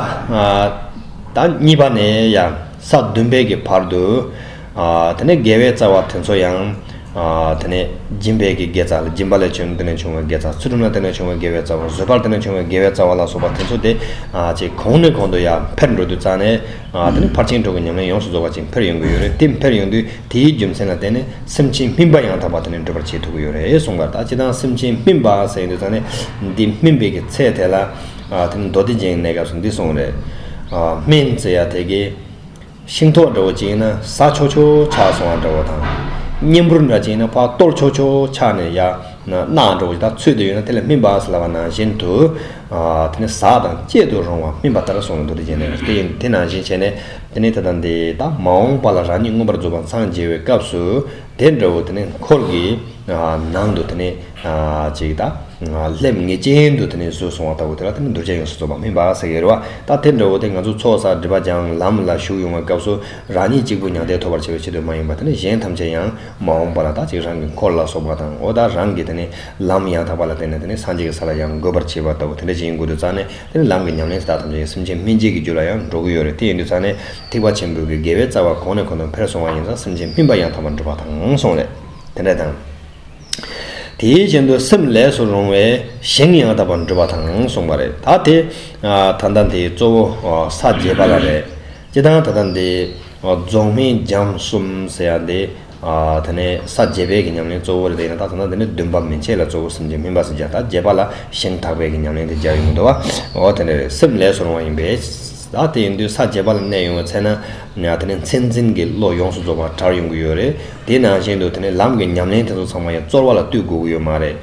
ད་གཉིས་པ་ནས་ཡང་ས་བདུན་པའི་གི་བར་དུ་ཨ་དེ་ནས་དགེ་བའི་རྩ་བ་དེ་ཚོ་ཡང་ཨ་དེ་ནས་སྦྱིན་པའི་གི་དགེ་རྩ་ལ། སྦྱིན་པ་ལས་བྱུང་དེ་ནས་བྱུང་བའི་དགེ་རྩ། ཚུལ་ཁྲིམས་ལ་དེ་ནས་བྱུང་བའི་དགེ་བའི་རྩ་བ། བཟོད་པར་དེ་ནས་བྱུང་བའི་དགེ་བའི་རྩ་བ་ལ་སོགས་པ་དེ་ཚོ་དེ་ཨ་ཅིག་གོང་ནས་གོང་དུ་ཡང་འཕེལ་འགྲོ་དུས་ཙང་ནས་ཨ་དེ་ནས་ཕར་ཕྱིན་དྲུག་གི་ཉམས་ལེན་ཡོངས་སུ་རྫོགས་པ་ཅིག་འཕེལ་ཡོང་གི་ཡོད་རེད། དེ་འཕེལ་ཡོང་དུས་དེའི་རྒྱུ་མཚན་ལ་བརྟེན་ནས་སེམས་ཅན་སྨིན་པ་ཡང་དག་པ་དེ་ནས་འགྲུབ་པར་བྱེད་ཐུབ་ཀྱི་ཡོད་རེད་གསུངས་པ་རེད། ད་སྤྱིར་བཏང་སེམས་ཅན་སྨིན་པ་ཟེར་དུས་ཙང་ནས་འདི་སྨིན་པའི་གི་ཚད་དེ་ལ་ཨ་དེ་ནས་མདོ་སྡེ་རྒྱན་གྱི་གནས་སྐབས་སུ་འདི་གསུངས་རེད། ཨ་སྨིན་ཟེར་ཡ་དེ་གི་ཤིང་ཐོག་འདྲ་བོ་ཅིག་ཡིན་ན་ཟ་ཆོག་ཆོག་ཆགས་སོང་བ་འདྲ་བོ་དང་། གཉན་འབུར་འདྲ་ཅིག་ཡིན་ན་ཕར་གཏོར་ཆོག་ཆོག་ཆགས་ནས་ཡ་ན་ནག་འདྲ་བོ་ཅིག་ད་ཚོད་དུ་ཡོད་ན་དེ་ལ་སྨིན་པ་ཟེར་ལབ་པ་ནང་བཞིན་དུ། ཨ་དེ་ནི་ཟ་དང་བཅད་དུ་རུང་བ་སྨིན་པ་ལྟར་གསུངས་ནས་མདོ་སྡེ་རྒྱན་ནས། དེ་ཡིན་དེ་ནང་བཞིན་བྱས་ནས་དེ་ནི་ད་ལྟ་འདི་ད་མ་འོངས་པ་ལ་རང་ཉིད་མངོན་པར་རྫོགས་པར་འཚང་རྒྱ་བའི་སྐབས་སུ་དེ་འདྲ་བོ་དེ་ནི་འཁོར་གྱི་ཨ་ནང་དུ་དེ་ནི་ཨ་ཅིག་ད་སླེབས་ངེས་ཅན་དུ་དེ་ནི་བཟོས་སོང་བ་ལྟ་བུ་དེ་ལ་དེ་ནི་གདུལ་བྱ་ཡོངས་སུ་རྫོགས་པ་སྨིན་པ་ཟེར་གྱི་རེད་བ། ད་དེ་འདྲ་བོ་དེ་ང་ཚོ་ཚོགས་བསགས་སྒྲིབ་པ་སྦྱང་ལམ་ལ་ཞུགས་ཡོང་བའི་སྐབས་སུ་རང་ཉིད་གཅིག་པུ་མྱང་འདས་ཐོབ་པར་བྱ་བའི་ཆེད་དུ་མ་ཡིན་པར་དེ་ནི་གཞན་ཐམས་ཅད་ཡང་མ་འོངས་པ་ལ་ད་ཅིག་རང་གི་འཁོར་ལ་སོགས་པ་དང་། འོ་ད་རང་གི་དེ་ནི་ལམ་ཡང་དག་པ་ལ་བརྟེན་ནས་དེ་ནི་སངས་རྒྱས་ཀྱི་ས་ལ་ཡང་འགོད་པར་བྱེད་པ་ལྟ་བུ་དེ་འདྲ་ཞིག་ཡིན་དགོས་དུས་ཙང་ནས་དེ་ནི་ལམ་གྱི་ཉམས་ལེན་དེ་དག་ཐམས་ཅད་སེམས་ཅན་སྨིན་བྱེད་ཀྱི་རྒྱུ་ལ་ཡང་འགྲོ་གི་ཡོད་རེད། དེ་ཡིན་དུས་ཙང་ནས་ཐེག་པ་ཆེན་པོའི་གི་དགེ་བའི་རྩ་བ་གོང་ནས་གོང་དུ་འཕེལ་སོང་བ་ཡིན་ཙང་སེམས་ཅན་སྨིན་པ་ཡང་དག་པར་འགྲུབ་པ་དང་གསུངས་རེད། དེ་འདྲ་དང་། དེའི་བཞིན་དུ་སེམས་ལས་སུ་རུང་བས་ཞིང་ཡང་དག་པར་འགྲུབ་པ་དང་གསུངས་པ་རེད། ད་དེ་ད་ལྟ་འདི་གཙོ་བོ་ས་བརྒྱད་པ་ལ་རེད། སྤྱིར་བཏང་ད་ལྟ་འདི་རྫོགས་སྨིན་སྦྱངས་གསུམ་ཟེར་ཡ་འདི། ཨ་དེ་ནས་ས་བརྒྱད་པའི་གི་ཉམས་ལེན་གཙོ་བོ་རེད། དེ་ཡིན་ན་ད་ད་ལྟ་འདི་ནི་བདུན་པ་མན་ཆད་ལ་གཙོ་བོ་སེམས་ཅན་སྨིན་པ་ཟེར་བྱ། ད་བརྒྱད་པ་ལ་ཞིང་དག་པའི་གི་ཉམས་ལེན་དེ་སྦྱར་ཡོང་གི་འདུག་བ། འོ་དེ་འདྲ་རེད། སེམས་ལས་སུ་རུང་བ་ཡིན་པས། ད་དེ་ཡིན་དུས་ས་བརྒྱད་པ་ལ་གནས་ཡོང་བའི་ཚེ་ན་ཡང་དེ་ནི་མཚན་འཛིན་གྱི་བློ་ཡོངས་སུ་རྫོགས་པ་དར་ཡོང་གི་ཡོད་རེད། དེ་ནང་བཞིན་དུ་དེ་ནི་ལམ་གྱི་ཉམས་ལེན་དེ་ཚོ་ཚང་མ་ཡང་རྩོལ་བ་ལ་ལྟོས་དགོས་ཀྱི་ཡོད་མ་རེད།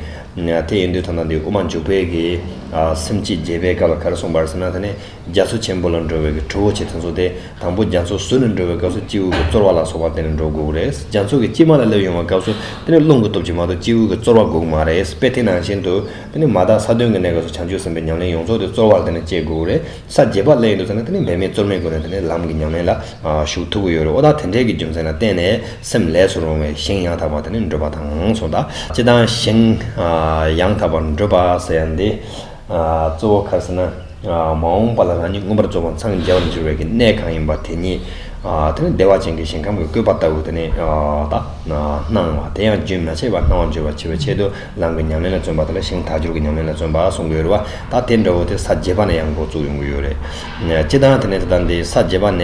དེ་ཡིན་དུས་ད་ལྟ་འདི་དབུ་མ་འཇུག་པའི་གི་ཨ་སེམས་བསྐྱེད་རྒྱས་པའི་སྐབས་ལ་ག་རེ་གསུངས་པ་རེད་ཟེར་ན། དེ་ནི་རྒྱ་མཚོ་ཆེན་པོ་ལ་འགྲོ་བའི་གི་གྲོགས་པོ་ཆེ་དེ་ཚོ་དེ། དང་པོ་རྒྱ་མཚོ་ཟུར་ནས་འགྲོ་བའི་སྐབས་སུ་སྤྱི་བོ་གི་རྩོལ་བ་ལ་སོགས་པ་དེ་ནས་འགྲོ་དགོས་རེད། རྒྱ་མཚོ་གི་དཀྱིལ་མ་ལ་སླེབས་ཡོང་བའི་སྐབས་སུ་དེ་ནས་རླུང་གི་སྟོབས་ཀྱིས་མ་གཏོགས་སྤྱི་བོ་གི་རྩོལ་བ་དགོས་ཀྱི་མ་རེད། དཔེ་དེ་ནང་བཞིན་དུ་དེ་ནས་མ་དག་ས་བདུན་གྱི་གནས་སྐབས་སུ་བྱང་ཆུབ་སེམས་དཔའི་ཉམས་ལེན་ཡོངས་རྫོགས་དེ་རྩོལ་བ་ལ་དེ་ནས་བྱེད་དགོས་རེད། ས་བརྒྱད་པ་སླེབས་ཡོང་དུས་ཙམ་ནས་དེ་ནས་འབད་མེད་རྩོལ་མེད་སྒོ་ནས་དེ་ནས་ལམ་གྱི་ཉམས་ལེན་ལ་ཞུགས་ཐུབ་ཀྱི་ཡོད་རེད། འོ་ད་དེ་འདྲའི་གི་རྒྱུ་མཚན་ལ་བརྟེན་ནས་སེམས་ལས་སུ་རུང་བའི་ཞིང་ཡང་དག་པ་དེ་ནས་འགྲུབ་པ་དང་གསུངས། ད་སྤྱིར་བཏང་ཞིང་ཡང་དག་པར་འགྲུབ་པ་ཟེར་ཡ་འདི། གཙོ་བོ་ག་རེ་ཟེར་ན། མ་འོངས་པ་ལ་རང་ཉིད་མངོན་པར་རྫོགས་པར་འཚང་རྒྱ་བར་འགྱུར་བའི་གི་གནས་གང་ཡིན་པ་དེ་ཉིད། དེ་ནི་བདེ་བ་ཅན་གྱི་ཞིང་ཁམས་ཀྱི་བཀོད་པ་ལྟ་བུ་དེ་ནི་ད་སྣང་བ་དེ་ཡང་རྒྱུན་མ་ཆད་པར་སྣང་བར་འགྱུར་བར་བྱེད་པའི་ཆེད་དུ་ལམ་གྱི་ཉམས་ལེན་ལ་བརྩོན་པ་དེ་ལ་ཞིང་དག་སྦྱོར་གྱི་ཉམས་ལེན་ལ་བརྩོན་པ་གསུང་གི་ཡོད་རེད་བ། ད་དེ་འདྲ་བོ་དེ་ས་བརྒྱད་པ་ནས་ཡང་འགོ་བཙུགས་ཡོང་གི་ཡོད་རེད། སྤྱིར་བཏང་དེ་ནི་ད་ལྟ་འདི་ས་བརྒྱད་པ་ནས།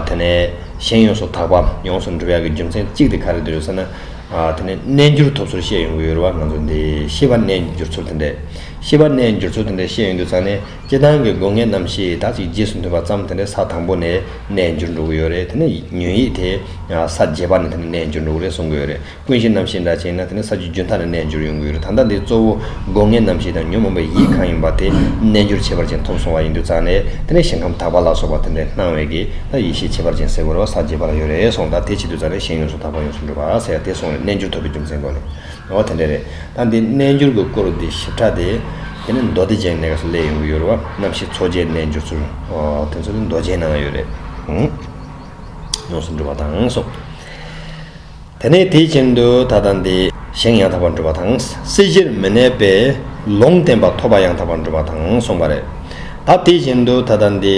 དེ་ནས་ཞིང་ཡོངས་སུ་དག་པ་ཡོངས་སུ་འགྲུབ་ཡག་གི་རྒྱུ་མཚན་གཅིག་དེ་ག་རེ་འདུག་ཟེར་ན། ཨ་དེ་ནས་རྣལ་འབྱོར་ཐོབ་ཚུལ་བཤད་ཡོང་གི་ཡོད་རེད་བ། ང་ཚོ་འདི་ཤེས་པ་རྣལ་འབྱོར་ཚུལ་དེ་འདྲས། ཤེས་པ་རྣལ་འབྱོར་ཚུལ་དེ་འདྲས་བཤད་ཡོང་དུས་ཙང་ནས་སྤྱིར་བཏང་གི་སྒོ་ལྔའི་རྣམ་ཤེས་ད་ཅིག་རྗེས་སུ་མཐུན་པ་ཙམ་དེ་འདྲས་ས་དང་པོ་ནས་རྣལ་འབྱོར་འགྲོ་གི་ཡོད་རེད། དེ་ནས་ཉོན་ཡིད་དེ་ས་བརྒྱད་པ་ནས་དེ་ནས་རྣལ་འབྱོར་འགྲོ་གི་རེད་གསུང་གི་ཡོད་རེད། ཀུན་གཞི་རྣམ་ཤེས་འདྲ་བྱས་ན་དེ་ནི་ས་བཅུ་རྒྱུན་མཐའ་ནས་རྣལ་འབྱོར་ཡོང་གི་ཡོད་རེད། ད་ལྟ་འདི་གཙོ་བོ་སྒོ་ལྔའི་རྣམ་ཤེས་དང་ཉོན་མོངས་པའི་ཡིད་གང་ཡིན་པ་དེ་རྣལ་འབྱོར་ཁྱད་པར་ཅན་ཐོབ་སོང་བ་ཡིན་དུས་ཙང་ནས་དེ་ནི་ཞིང་ཁམས་དག་པ་ལ་སོགས་པ་དེ་འདྲའི་སྣང་བའི་གི་ད་ཡེ་ཤེས་ཁྱད་པར་ཅན་ཟེར་དགོས་རེད་བ། ས་བརྒྱད་པ་ལ་ཡོད་རེད་གསུངས། ད་དེ་བྱེད་དུས་ཙང་ནས་ཞིང་ཡོངས་སུ་དག་པ་ཡོངས་སུ་འགྲུབ་པ་ཟེར་ཡ་དེ་གསུངས་རེད། རྣལ་འབྱོར་ཐོབ་པའི་རྒྱུ་མཚན་སྒོ་ནས། འོ་དེ་འདྲ་རེད། ད་འདི་རྣལ་འབྱོར་གྱི་སྐོར་འདི་ཞིབ་ཕྲ་དེ་དེ་ནི་མདོ་སྡེ་རྒྱན་གནས་སྐབས་སུ་སླེབས་ཡོང་གི་ཡོད་རེད་བ། རྣམ་ཤེས་ཚོགས་བརྒྱད་རྣལ་འབྱོར་ཚུལ། འོ་དེ་ཚོ་དེ་མདོ་རྒྱན་ནང་ཡོད་རེད། ཨང་། ཡོངས་སུ་འགྲུབ་པ་དང་གསུངས། དེ་ནས་དེའི་རྐྱེན་དུ་ད་ལྟ་འདི་ཞིང་ཡང་དག་པར་འགྲུབ་པ་དང་། སྲིད་ཞིར་མི་གནས་པའི་ལུང་བསྟན་པ་ཐོབ་པ་ཡང་དག་པར་འགྲུབ་པ་དང་གསུངས་པ་རེད། ད་དེའི་རྐྱེན་དུ་ད་ལྟ་འདི་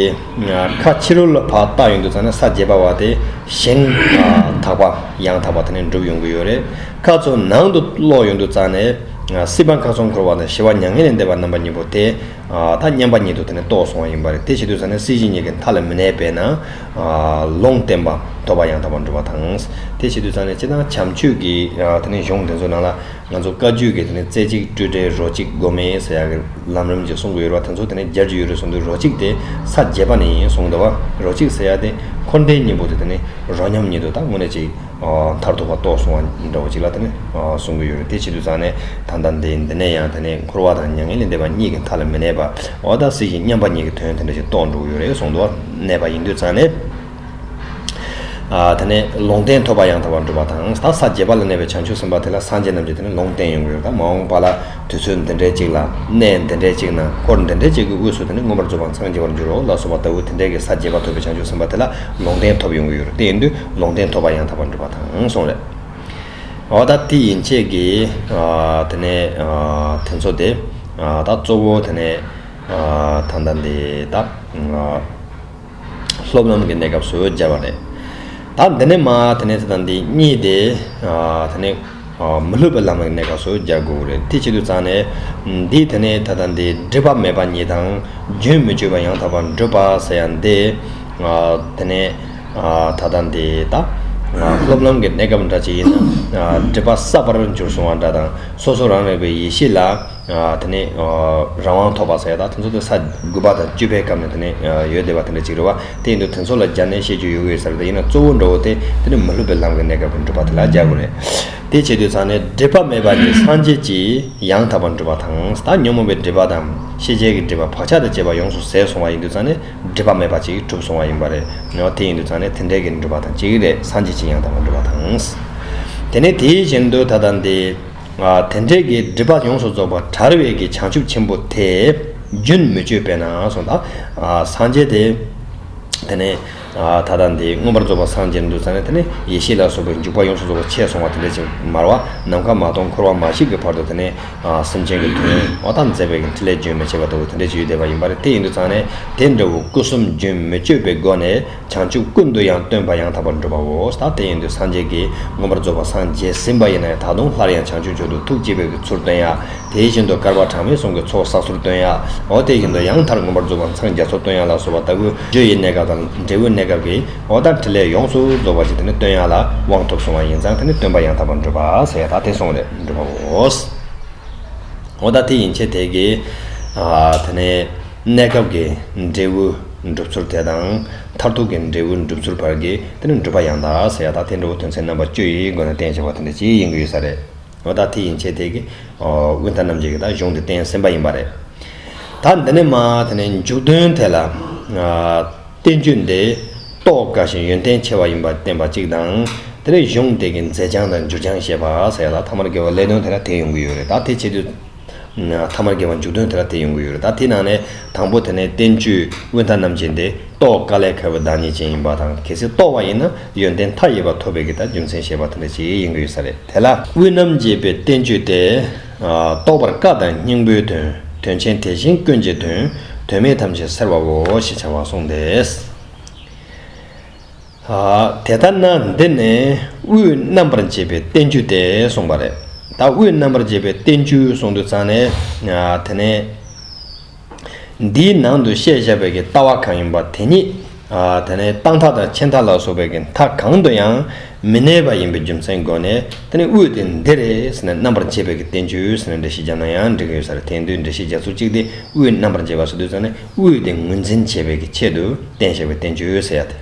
ཁ་ཕྱི་རོལ་ལ་ཕར་བལྟ་ཡོང་དུས་ཙང་ནས་ས་བརྒྱད་པ་བ་དེ་ཞིང་དག་པ་ཡང་དག་པ་དེ་ནས་འགྲུབ་ཡོང་གི་ཡོད་རེད། ཁ་ཚུར་ནང་དུ་ཀློག་ཡོང་དུས་ཙང་ནས་སྲིད་པ་ཁམས་གསུམ་འཁོར་བ་དང་ཞི་བ་མྱ་ངན་ལས་འདས་པ་རྣམ་པ་གཉིས་པོ་དེ། ད་མཉམ་པ་ཉིད་དུ་དེ་ནས་རྟོགས་སོང་བ་ཡིན་པ་རེད། དེ་བྱེད་དུས་ཙང་ནས་སྲིད་ཞི་གཉིས་ཀྱི་མཐའ་ལ་མི་གནས་པས་ན་ལུང་བསྟན་པ་ཐོབ་པ་ཡང་དག་པར་འགྲུབ་པ་དང་། དེ་བྱེད་དུས་ཙང་ནས་སྤྱིར་བཏང་བྱམས་ཆོས་ཀྱི་དེ་ནས་གཞུང་དེ་ཚོ་ནང་ལ་ང་ཚོ་བཀའ་བརྒྱུད་ཀྱི་དེ་ནས་རྩེ་གཅིག་སྤྲོས་བྲལ་རོ་གཅིག་སྒོམ་མེད་ཟེར་ཡག་གི་ལམ་རིམ་ཅིག་གསུང་གི་ཡོད་རེད་བ། དེ་ཚོ་དེ་ནས་སྦྱར་གྱི་ཡོད་རེད་གསུང་དུས་རོ་གཅིག་དེ་ས་བརྒྱད་པ་ནས་ཡིན་གསུངས་འདུག་བ། རོ་གཅིག་ཟེར་ཡག་དེ་འཁོར་འདས་གཉིས་པོ་དེ་དེ་ནས་རོ་མཉམ་ཉིད་དུ་ད་དངོས་གནས་ཅིག་མཐར་ཐུག་པ་རྟོགས་སོང་བ་ཡིན་འདྲ་བོ་ཅིག་ལ་དེ་ནས་གསུང་གི་ཡོད་རེད། དེ་བྱེད་དུས་ཙང་ནས་ད་ལྟ་འདི་འདི་ནས་ཡང་དེ་ནས་འཁོར་བ་དང་མྱ་ངན་ལས་འདས་པ་གཉིས་ཀྱི་མཐའ་ལ་མི་གནས་པ། འོ་ད་སྲིད་ཞི་མཉམ་པ་ཉིད་ཀྱི་དོན་དེ་འདྲ་ཅིག་རྟོགས་འགྲོ་གི་ཡོད་རེད་གསུངས་འདུག་བ། གནས་པ་ཡིན་དུས་ཙང་ནས། ཨ་དེ་ནས་ལུང་བསྟན་ཐོབ་པ་ཡང་དག་པར་འགྲུབ་པ་དང་། ད་ས་བརྒྱད་པ་ལ་གནས་པའི་བྱང་ཆུབ་སེམས་དཔའ་དེ་ལ་སངས་རྒྱས་རྣམས་ཀྱིས་དེ་ནས་ལུང་བསྟན་ཡོང་གི་ཡོད། ད་མ་འོངས་པ་ལ་དུས་ཚོད་འདི་འདྲའི་ཅིག་ལ་གནས་འདི་འདྲའི་ཅིག་ན་འཁོར་འདི་འདྲའི་ཅིག་གི་དབུས་སུ་དེ་ནས་མངོན་པར་རྫོགས་པར་འཚང་རྒྱ་བར་འགྱུར་རོ་ལ་སོགས་པ་ལྟ་བུ་དེ་འདྲའི་གི་ས་བརྒྱད་པ་ཐོབ་པའི་བྱང་ཆུབ་སེམས་དཔའ་དེ་ལ་ལུང་བསྟན་ཐོབ་ཡོང་གི་ཡོད་རེད། དེ་ཡིན་དུས་ལུང་བསྟན་ཐོབ་པ་ཡང་དག་པར་འགྲུབ་པ་དང་གསུངས་རེད། འོ་ད་དེ་ཡན་ཆད་ཀྱི་ཨ་དེ་ནས་ཨ་དེ་ཚོ་དེ་ཨ་ད་གཙོ་བོ་དེ་ནས་ཨ་ད་ལྟ་འདི་ད་ཨ་སློབ་ལམ་གྱི་གནས་སྐབས་སུ་སྦྱར་བ་རེད། ད་འདི་ནས་མ་དེ་ནས་ད་ལྟ་འདི་གཉིས་དེ་ཨ་དེ་ནས་ཨ་མི་སློབ་པའི་ལམ་གྱི་གནས་སྐབས་སུ་སྦྱར་དགོས་རེད། དེ་བྱེད་དུས་ཙང་ནས་འདི་དེ་ནས་ད་ལྟ་འདི་སྒྲིབ་པ་མེད་པ་ཉིད་དང་རྒྱུན་མི་གཅོད་པ་ཡང་དག་པར་འགྲུབ་པ་ཟེར་ཡ་འདི་ཨ་དེ་ནས། ཨ་ད་ལྟ་འདི་ད་ཨ་སློབ་ལམ་གྱི་གནས་སྐབས་འདྲ་ཅིག་ཡིན་ན་ཨ་སྒྲིབ་པ་བསགས་པར་གྱུར་སོང་བ་འདྲ་དང་། སོ་སོ་རང་རིག་པའི་ཡེ་ཤེས་ལ་ཨ་དེ་ནས་ཨ་རང་དབང་ཐོབ་པ་ཟེར་ཡ་ད་དེ་ཚོ་དེ་ས་དགུ་པ་དང་བཅུ་པའི་སྐབས་ནས་དེ་ནས་ཨ་ཡོད་བསྡད་པ་དེ་འདྲ་ཅིག་རེད་བ། དེ་ཡིན་དུས་དེ་ཚོ་ལ་སྦྱར་ནས་བཤད་རྒྱུ་ཡོད་ཀྱི་ཡོད་ས་རེད། ད་ཡིན་ན་གཙོ་བོ་འདྲ་བོ་དེ་དེ་ནས་མི་སློབ་པའི་ལམ་གྱི་གནས་སྐབས་ཀྱི་འགྲུབ་པ་དེ་ལ་སྦྱར་དགོས་རེད། དེ་བྱེད་དུས་ཙང་ནས་སྒྲིབ་པ་མེད་པ་ཉིད་སངས་རྒྱས་ཀྱིས་ཡང་དག་པར་འགྲུབ་པ་དང་། ད་ཉོན་མོངས་པའི་སྒྲིབ་པ་དང་ཤེས་བྱའི་གི་སྒྲིབ་པ་བག་ཆགས་དང་བཅས་པ་ཡོངས་སུ་ཟད་སོང་བ་ཡིན་དུས་ཙང་ནས། སྒྲིབ་པ་མེད་པ་ཅིག་གྲུབ་སོང་བ་ཡིན་པ་རེད། ནོ་དེ་ཡིན་དུས་ཙང་ནས་དེ་འདྲའི་གི་འགྲུབ་པ་དང་གཅིག་རེད། སངས་རྒྱས་ཀྱིས་ཡང་དག་པར་འགྲུབ་པ་དང་། དེ་ནས་དེའི་རྐྱེན་དུ་ད་ལྟ་འདི་ཨ་དེ་འདྲའི་གི་སྒྲིབ་པ་ཡོངས་སུ་རྫོགས་པ་བྲལ་བའི་གི་བྱང་ཆུབ་ཆེན་པོ་དེ་རྒྱུན་མི་གཅོད་པས་ན་གསུངས། ད་ཨ་སངས་རྒྱས་དེ་དེ་ནས་ཨ་ད་ལྟ་འདི་མངོན་པར་རྫོགས་པར་སངས་རྒྱས་དུས་ཙང་ནས་དེ་ནས་ཡེ་ཤེས་ལ་སོགས་པའི་འཇུག་པ་ཡོངས་སུ་རྫོགས་པ་ཆད་སོང་བ་དེ་འདྲ་ཅིག་མ་རེད་བ། ནམ་མཁའ་མ་སྟོང་འཁོར་བ་མ་ཞིག་གི་བར་དུ་དེ་ནས། ཨ་སེམས་ཅན་གྱི་དོན་འོ་ད་མཛད་པའི་གི་འཕྲིན་ལས་རྒྱུན་མི་ཆད་པ་ལྟ་བུ་དེ་འདྲ་ཅིག་ཡོད་བསྡད་པ་ཡིན་པ་རེད། དེ་ཡིན་དུས་ཙང་ནས་དེ་འདྲ་བོ་སྐུ་གསུམ་རྒྱུན་མི་གཅོད་པའི་སྒོ་ནས་བྱང་ཆུབ་ཀུན་ཏུ་ཡང་སྟོན་པ་ཡང་དག་པར་འགྲུབ་པའོ། ད་དེ་ཡིན་དུས་སངས་རྒྱས་ཀྱིས་མངོན་པར་རྫོགས་པར་སངས་རྒྱས་ཟིན་པ་ཡིན་ན་ཡང་ད་དུང་སླར་ཡང་བྱང་ཆུབ་མཆོག་ཏུ་ཐུགས་བསྐྱེད་པའི་གི་ཚུལ་སྟོན་ཡ། དེ་བཞིན་དུ་བསྐལ་པ་གྲངས་མེད་གསུམ་གྱི་ཚོགས་བསགས་ཚུལ་སྟོན་ཡ། འོ་དེ་བཞིན་དུ་ཡང་མཐར་མངོན་པར་རྫོགས་པར་འཚང་རྒྱ་མཚོ་སྟོན་ཡ་ལ་སོགས་པ་ལྟ་བུ་རྒྱུ་ཡི་གནས་སྐབས་དང་འབྲས་བུའི་གནས་སྐབས་ཀྱི་འོ་ད་འཕྲིན་ལས་ཡོངས་སུ་རྫོགས་པ་ཅིག་དེ་ནི་སྟོན་ཡ་ལ་དབང་ཐོབ་སོང་བ་ཡིན་ཙང་དེ་ནི་སྟོན་པ་ཡང་དག་པར་འགྲུབ་པ་ཟེར་ཡ་ད་དེ་གསུངས་རེད། འགྲུབ་པའོ། འོ་ད་དེ་ཡན་ཆད་དེ་གི་ཨ་དེ་ནས་གནས་སྐབས་ཀྱི་འབྲས་བུ་འགྲུབ་ཚུལ་དེ་དང་མཐར་ཐུག་གི་འབྲས་བུ་འགྲུབ་ཚུལ་བར་གྱི་དེ་ནི་འགྲུབ་པ་ཡང་དག་ཟེར་ཡ་ད་དེ་འདྲ་བོ་དོན་ཚན་རྣམ་པ་བཅུ་ཡི་སྒོ་ནས་བསྟན་བྱ་བ་དེ་འདྲ་ཅིག་ཡིན་གྱི་ཡོད་ས་རེད། འོ་ད་དེ་ཡན་ཆད་དེ་གི་ཨོ་དབོན་སྟག་རྣམ་རྒྱལ་གྱིས་ད་གཞུང་དེ་བསྟན་ཟིན་པ་ཡིན་པ་རེད། ད་འདི་ནས་མ་དེ་ནས་མཇུག་དོན་དེ་ལ་ཨ་བསྟན་བཅོས་འདི་རྟོགས་དཀའ་ཞིང་ཡོན་ཏན་ཆེ་བ་ཡིན་པར་བསྟན་པ་གཅིག་དང་། དེ་ནས་གཞུང་དེ་གི་མཛད་བྱང་དང་འགྱུར་བྱང་བཤད་པ་ཟེར་ཡ་ལ་ཐ་མར་དགེ་བ་ཀླད་དོན་དེ་ལ་དེ་ཡོང་གི་ཡོད་རེད། ད་དེ་བྱེད་དུས་ཐ་མར་དགེ་བ་མཇུག་དོན་དེ་ལ་དེ་ཡོང་གི་ཡོད་རེད། ད་དེ་ནང་ནས་དང་པོ་དེ་ནས་བསྟན་བཅོས་དབོན་སྟག་རྣམ་རྒྱལ་འདི་རྟོགས་དཀའ་ལས་ཁག་པའི་བདག་ཉིད་ཅན་ཡིན་པ་དང་། གལ་སྲིད་རྟོགས་པ་ཡིན་ན་ཡོན་ཏན་མཐའ་ཡས་པ་ཐོབ་པའི་གི་ད་རྒྱུ་མཚན་བཤད་པ་དེ་འདྲ་ཅིག་ཡིན་གྱི་ཡོད་ས་རེད། དེ་ལ་དབུས་རྣམ་རྒྱས་པའི་བསྟན་བཅོས་ཏེ། རྟོགས་པར་དཀའ་དང་སྙིང་པོའི་དོན། དོན་ཆེན་དེ་བཞིན་ཀུན་གྱི་དོན། དོན་མེད་ཐམས་ཅད་སེལ་བའོ་ཞེས་བྱ་བ་གསུངས་ཏེ། དེ་ལྟར་ན་འདི་ནི་དབུས་རྣམ་པར་འབྱེད་པའི་བསྟན་བཅོས་ཏེ་གསུངས་པ་རེད། ད་དབུས་རྣམ་པར་འབྱེད་པའི་བསྟན་བཅོས་གསུངས་དུས་ཙང་ནས་དེ་ནས། འདིའི་ནང་དུ་བཤད་བཞག་པའི་གི་ལྟ་བ་གང་ཡིན་པ་དེ་ཉིད། ཨ་དེ་ནས་རྟག་མཐའ་དང་ཆད་མཐའ་ལ་སོགས་པའི་གི་མཐའ་གང་དུ་ཡང་ མི་གནས་པ་ཡིན་པའི་རྒྱུ་མཚན་སྒོ་ནས། དེ་ནས་དབུས་དེ་འདི་རེད་ཟེར་ནས་རྣམ་པར་འབྱེད་པའི་གི་བསྟན་བཅོས་ཟེར་ནས་འགྲེལ་བཤད་རྒྱག་ན་ཡང་འགྲིག་གི་ཡོད་ས་རེད། དེ་དུས་འགྲེལ་བཤད་རྒྱག་ཚུལ་གཅིག་དེ་དབུས་རྣམ་པར་འབྱེད་པ་ཟེར་དུས་ཙང་ནས་དབུས་དེ་ངོས་འཛིན་བྱེད་པའི་གི་ཆེད་དུ་བསྟན་བཞག་པའི་བསྟན་བཅོས་ཟེར་ཡ་དེ།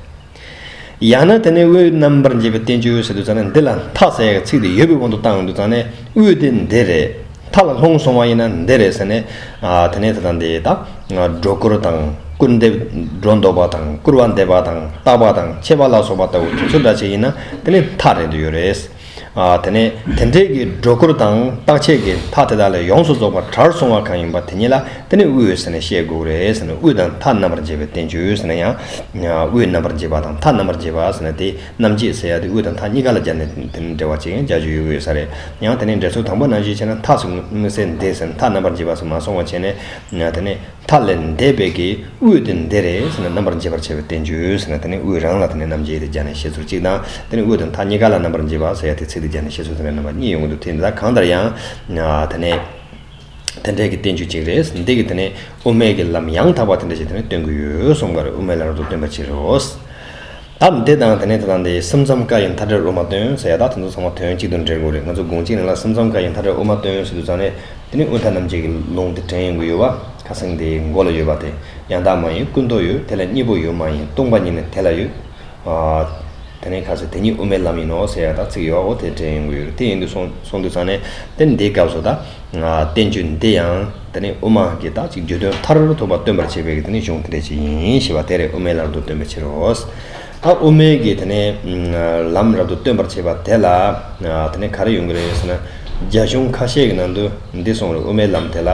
ཡང་ན་དེ་ནས་དབུས་རྣམ་པར་འབྱེད་པའི་བསྟན་བཅོས་ཟེར་དུས་ཙང་ནས་འདི་ལ་མཐའ་ཟེར་ཡ་གི་ཚིག་དེ་ཡོད་པའི་དབང་དུ་བཏང་ཡོང་དུས་ཙང་ནས་དབུས་དེ་འདི་རེད། མཐའ་ལ་ལྷུང་སོང་བ་ཡིན་ན་འདི་རེད་ཟེར་ནས། ཨ། དེ་ནས་ད་ལྟ་འདི་ད་སྒྲོ་སྐུར་དང་སྐུར་འདེབས། སྒྲོ་འདོགས་པ་དང་སྐུར་བ་འདེབས་པ་དང་བཏགས་པ་དང་ཆད་པ་ལ་སོགས་པ་ལྟ་བུ་དེ་ཚོ་འདྲ་ཅིག་ཡིན་ན་དེ་ནི་མཐའ་རེད་འདུག་ཡོད་རེད། ཨ། དེ་ནས་དེ་འདྲའི་གི་སྒྲོ་སྐུར་དང་བཏགས་ཆད་ཀྱི་མཐའ་དེ་དག་ལས་ཡོངས་སུ་རྫོགས་པ་བྲལ་སོང་བ་གང་ཡིན་པ་དེ་ཉིད་ལ་དེ་ནི་དབུས་ཟེར་ནས་བཤད་དགོས་རེད་ཟེར་ནས། དབུས་དང་མཐའ་རྣམ་པར་འབྱེད་པའི་བསྟན་བཅོས་ཟེར་ན་ཡང་། དབུས་རྣམ་པར་འབྱེད་པ་དང་མཐའ་རྣམ་པར་འབྱེད་པ་ཟེར་ན་དེ། རྣམ་འབྱེད་ཟེར་ཡ་དེ་དབུས་དང་མཐའ་གཉིས་ཀ་ལ་སྦྱར་ནས་དེ་ནི་འགྲེལ་བ་བྱེད་ཡང་རྒྱག་རྒྱུ་ཡོད་ཡོད་ས་རེད། ཡང་དེ་ནས་འགྲེལ་ཚུལ་དང་པོ་ནང་བཞིན་བྱས་ན་མཐའ་ཟེར་དམིགས་བསལ་འདི་ཟེར་མཐའ་རྣམ་པར་འབྱེད་པ་ཟེར་མ་སོང་བ་བྱས་ནས། དེ་ནས་མཐའ་ལས་འདས་པའི་གི་དབུས་དེ་འདི་རེད་ཟེར་ན་རྣམ་པར་འབྱེད་པར་བྱ་བའི་བསྟན་བཅོས་ཟེར་ན་དེ་ནས་དབུས་རང་ལ་དེ་ནས་རྣམ་འབྱེད་དེ་སྦྱར་ནས་བཤད་ཚུལ་གཅིག་དང་། དེ་ནས་དབུས་དང་མཐའ་གཉིས་ཀ་ལ་རྣམ་པར་འབྱེད་པ་ཟེར་ཡ་དེ་ཚིག་དེ་སྦྱར་ནས་བཤད་ཚུལ་དེ་འདྲ་རྣམ་པ་གཉིས་ཡོང་གི་འདུག་དེ་འདི་དག་གང་ལྟར་ཡང་། དེ་ནས། དེ་འདྲའི་གི་བསྟན་བཅོས་གཅིག་རེད། འདི་གི་དེ་ནས་དབུ་མའི་གི་ལམ་ཡང་དག་པ་དེ་འདྲ་ཞིག་དེ་ནས་སྟོན་གྱི་ཡོད་གསུངས་པ་རེད། དབུ་མའི་ལམ་རབ་ཏུ་སྟོན་པའི་ཕྱིར་རོ། ད་འདི་དང་དེ་ནས་ད་ལྟ་འདི་སེམས་ཙམ་བཀའ་ཡི་མཐའ་བྲལ་དབུ་མ་སྟོན་ཟེར་ཡ། ད་དེ་ཚོ་ཚང་མ་དོན་གཅིག་ཏུ་འབྲེལ་དགོས་རེད། ང་ཚོ་དགོངས་གཅིག་ནང་ལ་སེམས་ཙམ་བཀའ་ཡི་མཐའ་བྲལ་དབུ་མ་སྟོན་ཟེར་དུས་ཙང་ནས་དེ་ནས་དབུས་མཐའ་རྣམ་འབྱེད་ཀྱི་ལུང་དེ་དྲན་ཡོང་གི་ཡོད་པ། ཁ་སང་དེའི་མགོ་ལ་ཡོད་པ་དེ། ཡང་དག་མ་ཡིན་ཀུན་རྟོག་ཡོད། དེ་ལ་གཉིས་པོ་ཡོད་མ་ཡིན་སྟོང་པ་ཉིད་ནི་དེ་ལ་ཡོད། ཨ། དེ་ནས་ཁ་སང་དེ་ཉིད་དབུ་མའི་ལམ་ཡིན་ནོ་ཟེར་ཡ་ད་ཚིག་ཡོད་འོ་དེ་དྲན་ཡོང་གི་ཡོད་རེད། དེ་ཡིན་དུས་སོང་སོང་དུས་ཙང་ནས་དེ་འདིའི་སྐབས་སུ་ད། བསྟན་བཅོས་འདི་ཡང་དེ་ནི་དབུ་མ་གི་ད་ཅིག་རྒྱུད་དོན་མཐར་ཐུག་པ་སྟོན་པར་བྱེད་པའི་གི་དེ་ནི་གཞུང་དེ་འདྲ་ཅིག་ཡིན་ཞེས་པ་དེ་རེད། དབུ་མའི་ལམ་རབ་ཏུ་སྟོན་པའི་ཕྱིར་རོ། ད་དབུ་མའི་གི་དེ་ནི་ལམ་རབ་ཏུ་སྟོན་པར་བྱེད་པ་དེ་ལ་དེ་ནི་ག་རེ་ཡོང་གི་རེད་ཟེར་ན། རྒྱ་གཞུང་ཁ་ཤས་ཀྱི་ནང་དུ་འདི་གསུངས་རེད། དབུ་མའི་ལམ་དེ་ལ་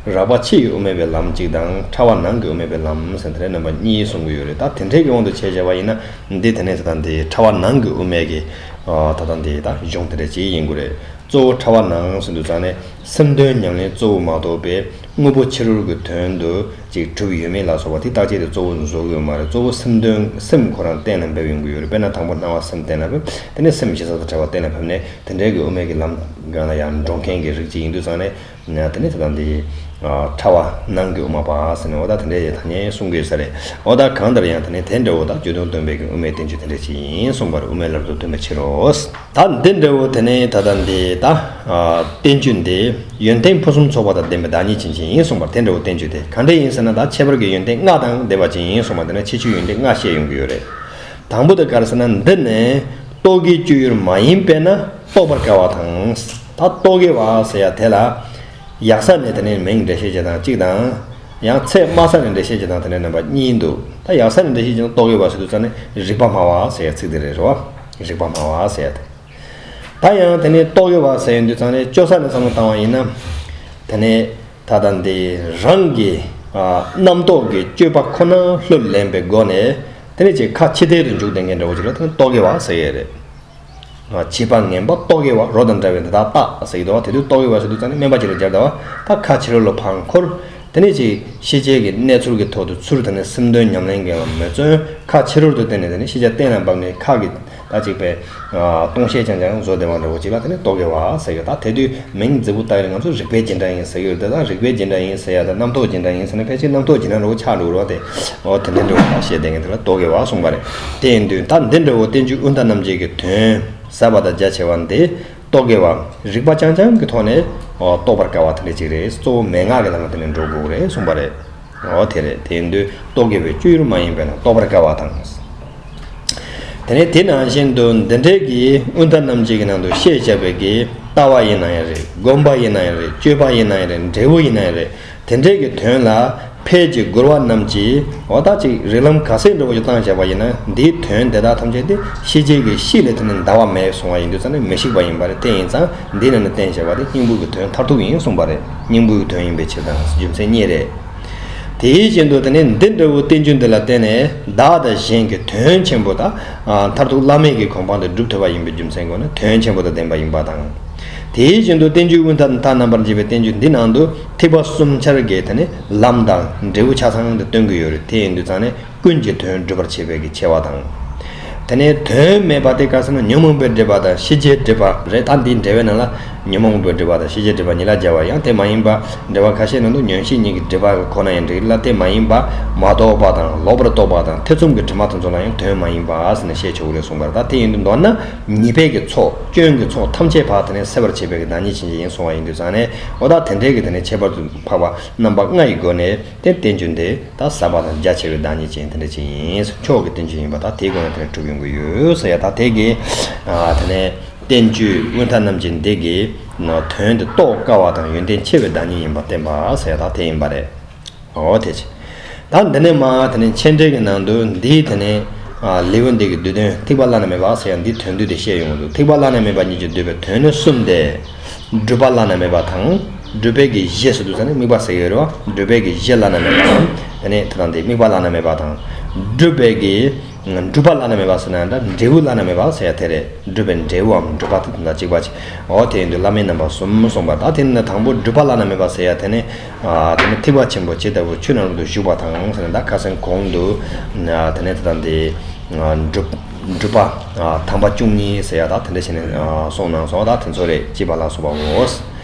རགས་པ་ཕྱི་ཡི་དབུ་མའི་པའི་ལམ་གཅིག་དང་ཕྲ་བ་ནང་གི་དབུ་མའི་པའི་ལམ་ཟེར་དེ་འདྲའི་རྣམ་པ་གཉིས་གསུང་གི་ཡོད་རེད། ད་དེ་འདྲའི་གི་དབང་དུ་བྱས་བྱས་པ་ཡིན་ན་འདི་དེ་ནི་ད་འདི་ཕྲ་བ་ནང་གི་དབུ་མའི་གི་ད་ད་འདི་ད་གཞུང་དེ་འདྲ་ཅིག་ཡིན་དགོས་རེད། གཙོ་བོ་ཕྲ་བ་ནང་ཟེར་དུས་ཙང་ནས་སེམས་དོན་ཉམས་ལེན་གཙོ་བོ་མ་གཏོགས་པའི་དངོས་པོ་ཕྱི་རོལ་གྱི་དོན་དུ་ཅིག་གྲུབ་ཡོད་མེད་ལ་སོགས་པ་དེ་བརྟག་དཔྱད་དེ་གཙོ་བོ་བཟོ་གི་ཡོད་མ་རེད། གཙོ་བོ་སེམས་དོན་སེམས་ཁོ་རང་གཏན་ལ་འབེབས་ཡོང་གི་ཡོད་རེད། དཔེར་ན་དང་པོ་སྣང་བ་སེམས་གཏན་ལ་འབེབས། དེ་ནས་སེམས་ཞེ་ས་དང་བྲལ་བ་གཏན་ལ་ཕབ་ནས་དེ་འདྲའི་གི་དབུ་མའི་གི་ལམ་སྒང་ལ་ཡང་འགྲོ་མཁན་གྱི་རིགས་ཅིག་ཡིན་དུས་ཙང་ནས་དེ་ནས་ད་ལྟ་འདི་ཕྲ་བ་ནང་གི་དབུ་མ་པ་ཟེར་ནས་འོ་ད་དེ་འདྲའི་ཐ་སྙད་གསུང་གི་ཡོད་ས་རེད། འོ་ད་གང་ལྟར་ཡང་དེ་ནས་དེ་འདྲ་བོ་ད་རྒྱུད་དོན་སྟོན་པའི་གི་དབུ་མའི་བསྟན་བཅོས་དེ་འདྲ་ཅིག་ཡིན་གསུངས་པར་དབུ་མའི་ལམ་རབ་ཏུ་སྟོན་པའི་ཕྱིར་རོ། ད་འདི་འདྲ་བོ་དེ་ནས་ད་ལྟ་འདི་ད་བསྟན་བཅོས་འདི་ཡོན་ཏན་ཕུན་སུམ་ཚོགས་པ་དང་ལྡན་པའི་བདག་ཉིད་ཅན་ཅིག་ཡིན་གསུངས་པར་དེ་འདྲ་བོ་བསྟན་བཅོས་དེ་གང་འདྲ་ཡིན་ཟེར་ན། ད་ཁྱད་པར་གྱི་ཡོན་ཏན་ལྔ་དང་ལྡན་པ་ཅིག་ཡིན་གསུངས་པ་དེ་ནས་ཁྱད་ཆོས་ཡོན་ཏན་ལྔ་བཤད་ཡོང་གི་ཡོད་རེད། དང་པོ་དེ་ག་རེ་ཟེར་ན། འདི་ནི་རྟོག་གེའི་སྤྱོད་ཡུལ་མ་ཡིན་པས་ན་རྟོགས་པར་དཀའ་བ་དང་། ད་རྟོག་གེ་བ་ཟེར་ཡ་དེ་ལ། ཡག་ས་ནས་དེ་ནས་མིང་འགྲེལ་བཤད་བྱེད་སྟངས་གཅིག་དང་། ཡང་ཚད་དམའ་ས་ནས་འགྲེལ་བཤད་བྱེད་སྟངས་དེ་འདྲ་རྣམ་པ་གཉིས་འདུག་ད་ཡག་ས་ནས་འགྲེལ་བཤད་བྱེད་སྟངས་རྟོག་གེ་བ་ཟེར་དུས་ཙང་ནས་རིགས་པ་སྨྲ་བ་ཟེར་ཡ་ཚིག་དེ་རེད། རེད་བ། རིགས་པ་སྨྲ་བ་ཟེར་ཡ་དེ། ད་ཡང་དེ་ནས་རྟོག་གེ་བ་ཟེར་ཡོང་དུས་ཙང་ནས་སྤྱོད་ས་ནས་བསམ་བློ་བཏང་བ་ཡིན་ན། དེ་ནས་ད་ལྟ་འདི་རང་གི་ཨ་རྣམ་རྟོག་གི་སྤྱོད་པ་ཁོ་ན་ལྷུར་ལེན་པའི་སྒོ་ནས་དེ་ནས་ཅིག་ཁ་ཕྱི་བལྟས་དུ་འཇུག་བསྡད་མཁན་འདྲ་བོ་ཅིག་ལ་དེ་ནས་རྟོག་གེ་བ་ཟེར་ཡས་རེད། བྱིས་པ་ངན་པ་རྟོག་གེ་བ་རོ་དང་འདྲ་བས་འདི་དག་བརྟག་ཟེར་གྱི་འདུག་བ། དེ་དུས་རྟོག་གེ་བ་ཟེར་དུས་ཙང་ནས་སྨན་པ་ཅིག་ལ་སྦྱར་བསྡད་པ། ད་ཁ་ཕྱི་རོལ་ལ་ཕར་འཁོར། དེ་ནས་ཅིག་ཤེས་བྱའི་གི་གནས་ཚུལ་གྱི་ཐོག་ཏུ་ཚུར་དེ་ནས་སེམས་དོན་ཉམས་ལེན་གྱི་ལ་མི་བརྩོན། ཁ་ཕྱི་རོལ་དུ་བསྟན་ནས་དེ་ནས་ཤེས་བྱ་གཏན་ལ་ཕབ་ནས་ཁ་གི་ད་ཅིག་པའི་ཨ་སྟོང་བཤད་རྐྱང་རྐྱང་བཟོ་བསྡད་པ་འདྲ་བོ་ཅིག་ལ་དེ་ནས་རྟོག་གེ་བ་ཟེར་གྱི། ད་དེ་དུས་མིང་རྫིག་པོ་བཏགས་ཡོད་ན་ང་ཚོ་རིགས་པའི་རྗེས་འབྲང་ཡིན་ཟེར་གྱི་ཡོད་རེད། ད་རིགས་པའི་རྗེས་འབྲང་ཡིན་ཟེར་ཡ་དང་རྣམ་རྟོག་རྗེས་འབྲང་ཡིན་ཟེར་ན་ཕལ་ཆེར་རྣམ་རྟོག་རྗེས་འབྲང་འདྲ་བོ་ཆགས་འགྲོ་གི་རེད་བ། དེ་འོ་དེ་འདྲ་འདྲ་བོ་བཤད་བསྡད་མཁན་དེ་ལ་རྟོག་གེ་བ་གསུངས་པ་རེད། དེ་ཡིན་དུས་ད་འདི་འདྲ་བོ་བསྟན་བཅོས་དབུས་མཐའ་རྣམ་འབྱེད་ཀྱི་དོན་ཟབ་པ་དང་རྒྱ་ཆེ་བ་འདི་རྟོག་གེ་བ་རིགས་པ་རྐྱང་རྐྱང་གི་ཐོག་ནས་རྟོགས་པར་དཀའ་བ་དེ་འདྲ་ཅིག་རེད། གཙོ་བོ་མན་ངག་གི་ལམ་ལ་དེ་ནས་འགྲོ་དགོས་རེད་གསུངས་པ་རེད། འོ་དེ་རེད། དེ་ཡིན་དུས་རྟོག་གེ་བའི་སྤྱོད་ཡུལ་མ་ཡིན་པས་ན་རྟོགས་པར་དཀའ་བ་དང་། དེ་ནས་དེ་ནང་བཞིན་དུ་འདི་འདྲའི་གི་དབུས་མཐའ་རྣམ་འབྱེད་ཀྱི་ནང་དུ་བཤད་བཞག་པའི་གི་ལྟ་བ་ཡིན་ན་ཡང་རེད། སྒོམ་པ་ཡིན་ན་ཡང་རེད། སྤྱོད་པ་ཡིན་ན་ཡང་རེད། འབྲས་བུ་ཡིན་ན་ཡང་རེད། དེ་འདྲའི་གི་དོན་ལ་ཕལ་གྱི་རྒོལ་བ་རྣམས་ཀྱིས་འོ་ད་ཅིག་རིགས་ལམ་ག་ཚད་འདྲ་བོ་ཞིག་བཏང་བཞག་པ་ཡིན་ན་འདིའི་དོན་དེ་དག་ཐམས་ཅད་དེ་ཤེས་བྱའི་གི་གཤིས་ལས་དེ་ནི་འདའ་བ་མེད་གསུང་བ་ཡིན་དུས་ཙང་ནས་མི་ཤིགས་པ་ཡིན་པ་རེད། དེ་ཡིན་ཙང་འདི་ནང་ནས་བསྟན་བཞག་པ་དེ་སྙིང་པོའི་གི་དོན་མཐར་ཐུག་ཡིན་གསུངས་པ་རེད། སྙིང་པོའི་གི་དོན་ཡིན་པའི་ཕྱིར་དང་རྒྱུ་མཚན་གཉིས་རེད། དེའི་རྐྱེན་དུ་དེ་ནི་འདི་འདྲ་བོའི་བསྟན་བཅོས་འདི་ལ་བརྟེན་ནས་བདག་དང་གཞན་གྱི་དོན་ཆེན་པོ་དང་མཐར་ཐུག་བླ་མེད་ཀྱི་གོ་འཕང་དེ་སྒྲུབ་ཐུབ་པ་ཡིན་པའི་རྒྱུ་མཚན་སྒོ་ནས་དོན་ཆེན་པོ་དང་ལྡན་པ་ཡིན་པ་དང་། དེའི་བཞིན་དུ་བསྟན་བཅོས་དབུས་མཐའ་མཐའ་རྣམ་པར་འབྱེད་པའི་བསྟན་བཅོས་འདི་ནང་དུ་ཐེག་པ་གསུམ་ཆར་གྱི་དེ་ནི་ལམ་དང་འབྲས་བུ་ཆ་ཚང་དུ་སྟོན་གྱི་ཡོད་རེད། དེ་ཡིན་དུས་ཙང་ནས་ཀུན་གྱི་དོན་སྒྲུབ་པར་བྱེད་པའི་གི་ཆེ་བ་དང་། དེ་ནས་དོན་མེད་པ་དེ་ག་ཟེར་ན་ཉོན་མོངས་པའི་སྒྲིབ་པ་དང་ཤེས་བྱའི་སྒྲིབ་པ་རེད། ད་འདིའི་འགྲེལ་བའི་ནང་ལ་ ཉོན་མོངས་པའི་སྒྲིབ་པ་དང་ཤེས་བྱའི་སྒྲིབ་པ་གཉིས་ལ་སྦྱར་བ་ཡང་དེ་མ་ཡིན་པ། འགྲེལ་པ་ཁ་ཤས་ནང་དུ་ཉོན་ཤེས་གཉིས་ཀྱི་སྒྲིབ་པ་ཁོ་ན་ཡང་འགྲིག་ལ། དེ་མ་ཡིན་པ་མ་རྟོགས་པ་དང་ལོག་པར་རྟོགས་པ་དང་ཐེ་ཚོམ་གྱི་དྲི་མ་དེ་ཚོ་ལ་ཡང་དོན་མ་ཡིན་པ་ཟེར་ནས་བཤད་ཆོག་གི་རེད་གསུངས་པ་རེད། ད་དེ་ཡིན་དུས་མདོར་ན་ཉེས་པའི་གི་ཚོགས་སྐྱོན་གྱི་ཚོགས་ཐམས་ཅད་ཕར་དེ་ནས་སེལ་བར་བྱེད་པའི་གི་བདག་ཉིད་ཕྱིན་ཅི་ཡིན་གསུངས་པ་ཡིན་དུས་ཙང་ནས། འོ་ད་དེ་འདྲའི་གི་དེ་ནས་ཁྱད་པར་དུ་འཕགས་པ་རྣམ་པ་ལྔ་ཡི་སྒོ་ནས་དེ་བསྟན་བཅོས་འདི་ད་ཟབ་པ་དང་རྒྱ་ཆེ་བའི་བདག་ཉིད་ཅན་དེ་འདྲ་ཅིག་ཡིན། མཆོག་གི་བསྟན་བཅོས་ཡིན་པ་ད་དེའི་སྒོ་ནས་དེ་ནས་གྲུབ་ཡོང་གི་ཡོད་ཟེར་ཡ། ད་དེ་གི་ཨ་དེ་ནས་བསྟན་བཅོས་དབུས་མཐའ་རྣམ་འབྱེད་འདི་གི་དོན་དེ་རྟོགས་དཀའ་བ་དང་ཡོན་ཏན་ཆེ་བའི་བདག་ཉིད་ཡིན་པ་བསྟན་པ་ཟེར་ཡ་ད་དེ་ཡིན་པ་རེད། འོ་དེ་ཅི། ད་འདི་ནས་མ་དེ་ནས་མཆན་འགྲེལ་གྱི་ནང་དུ་འདིའི་དེ་ནས་ཨ་ལེའུ་འདི་གི་བསྡུས་དོན་ཐེག་པ་བླ་ན་མེད་པ་ཟེར་ཡང་འདིའི་དོན་བསྡུས་དེ་བཤད་ཡོང་གི་འདུག་ཐེག་པ་བླ་ན་མེད་པ་ཉིད་ཀྱིས་བསྡུས་པའི་དོན་ནི་གསུམ་སྟེ། སྒྲུབ་པ་བླ་ན་མེད་པ་དང་། སྒྲུབ་པའི་གི་གཞི་ཟེར་དུས་ཙ་ནས་དམིགས་པ་ཟེར་གྱི་ཡོད་རེད་བ། སྒྲུབ་པའི་གི་གཞི་བླ་ན་མེད་པ་དང་། དེ་ནས་དེ་དང་དེ་དམིགས་པ་བླ་ན་མེད་པ་དང་། སྒྲུབ་པའི་གི་སྒྲུབ་པ་བླ་ན་མེད་པ་ཟེར་ན་འདྲ་འབྲས་བུ་བླ་ན་མེད་པ་ཟེར་ཡ་དེ་རེད། སྒྲུབ་པའི་འབྲས་བུའམ་སྒྲུབ་པ་དེ་དང་གཅིག་པ་ཅིག་འོ་དེ་ཡིན་དུས་བླ་མེད་རྣམ་པ་གསུམ་གསུངས་པ། ད་དེ་ནི་དང་པོ་སྒྲུབ་པ་བླ་ན་མེད་པ་ཟེར་ཡ་དེ་ནི། ཨ་དེ་ནི་ཐེག་པ་ཆེན་པོ་ཇི་ལྟ་བུ་ཆོས་རྣམས་རབ་ཏུ་ཞུགས་པ་དང་ཟེར་ནས་ད་ཁ་སང་གོང་དུ། ཨ་དེ་ནས་དེ་དང་དེ། ཨ་སྒྲུབ་སྒྲུབ་པ། ཨ་དམ་པ་བཅུ་གཉིས་ཟེར་ཡ་ད་དེ་འདྲ་བྱས་ནས་ཨ་གསུངས་གནང་སོང་། ད་དེ་ཚོ་རེད་ཅེས་པ་ལ་སོགས་པའོ།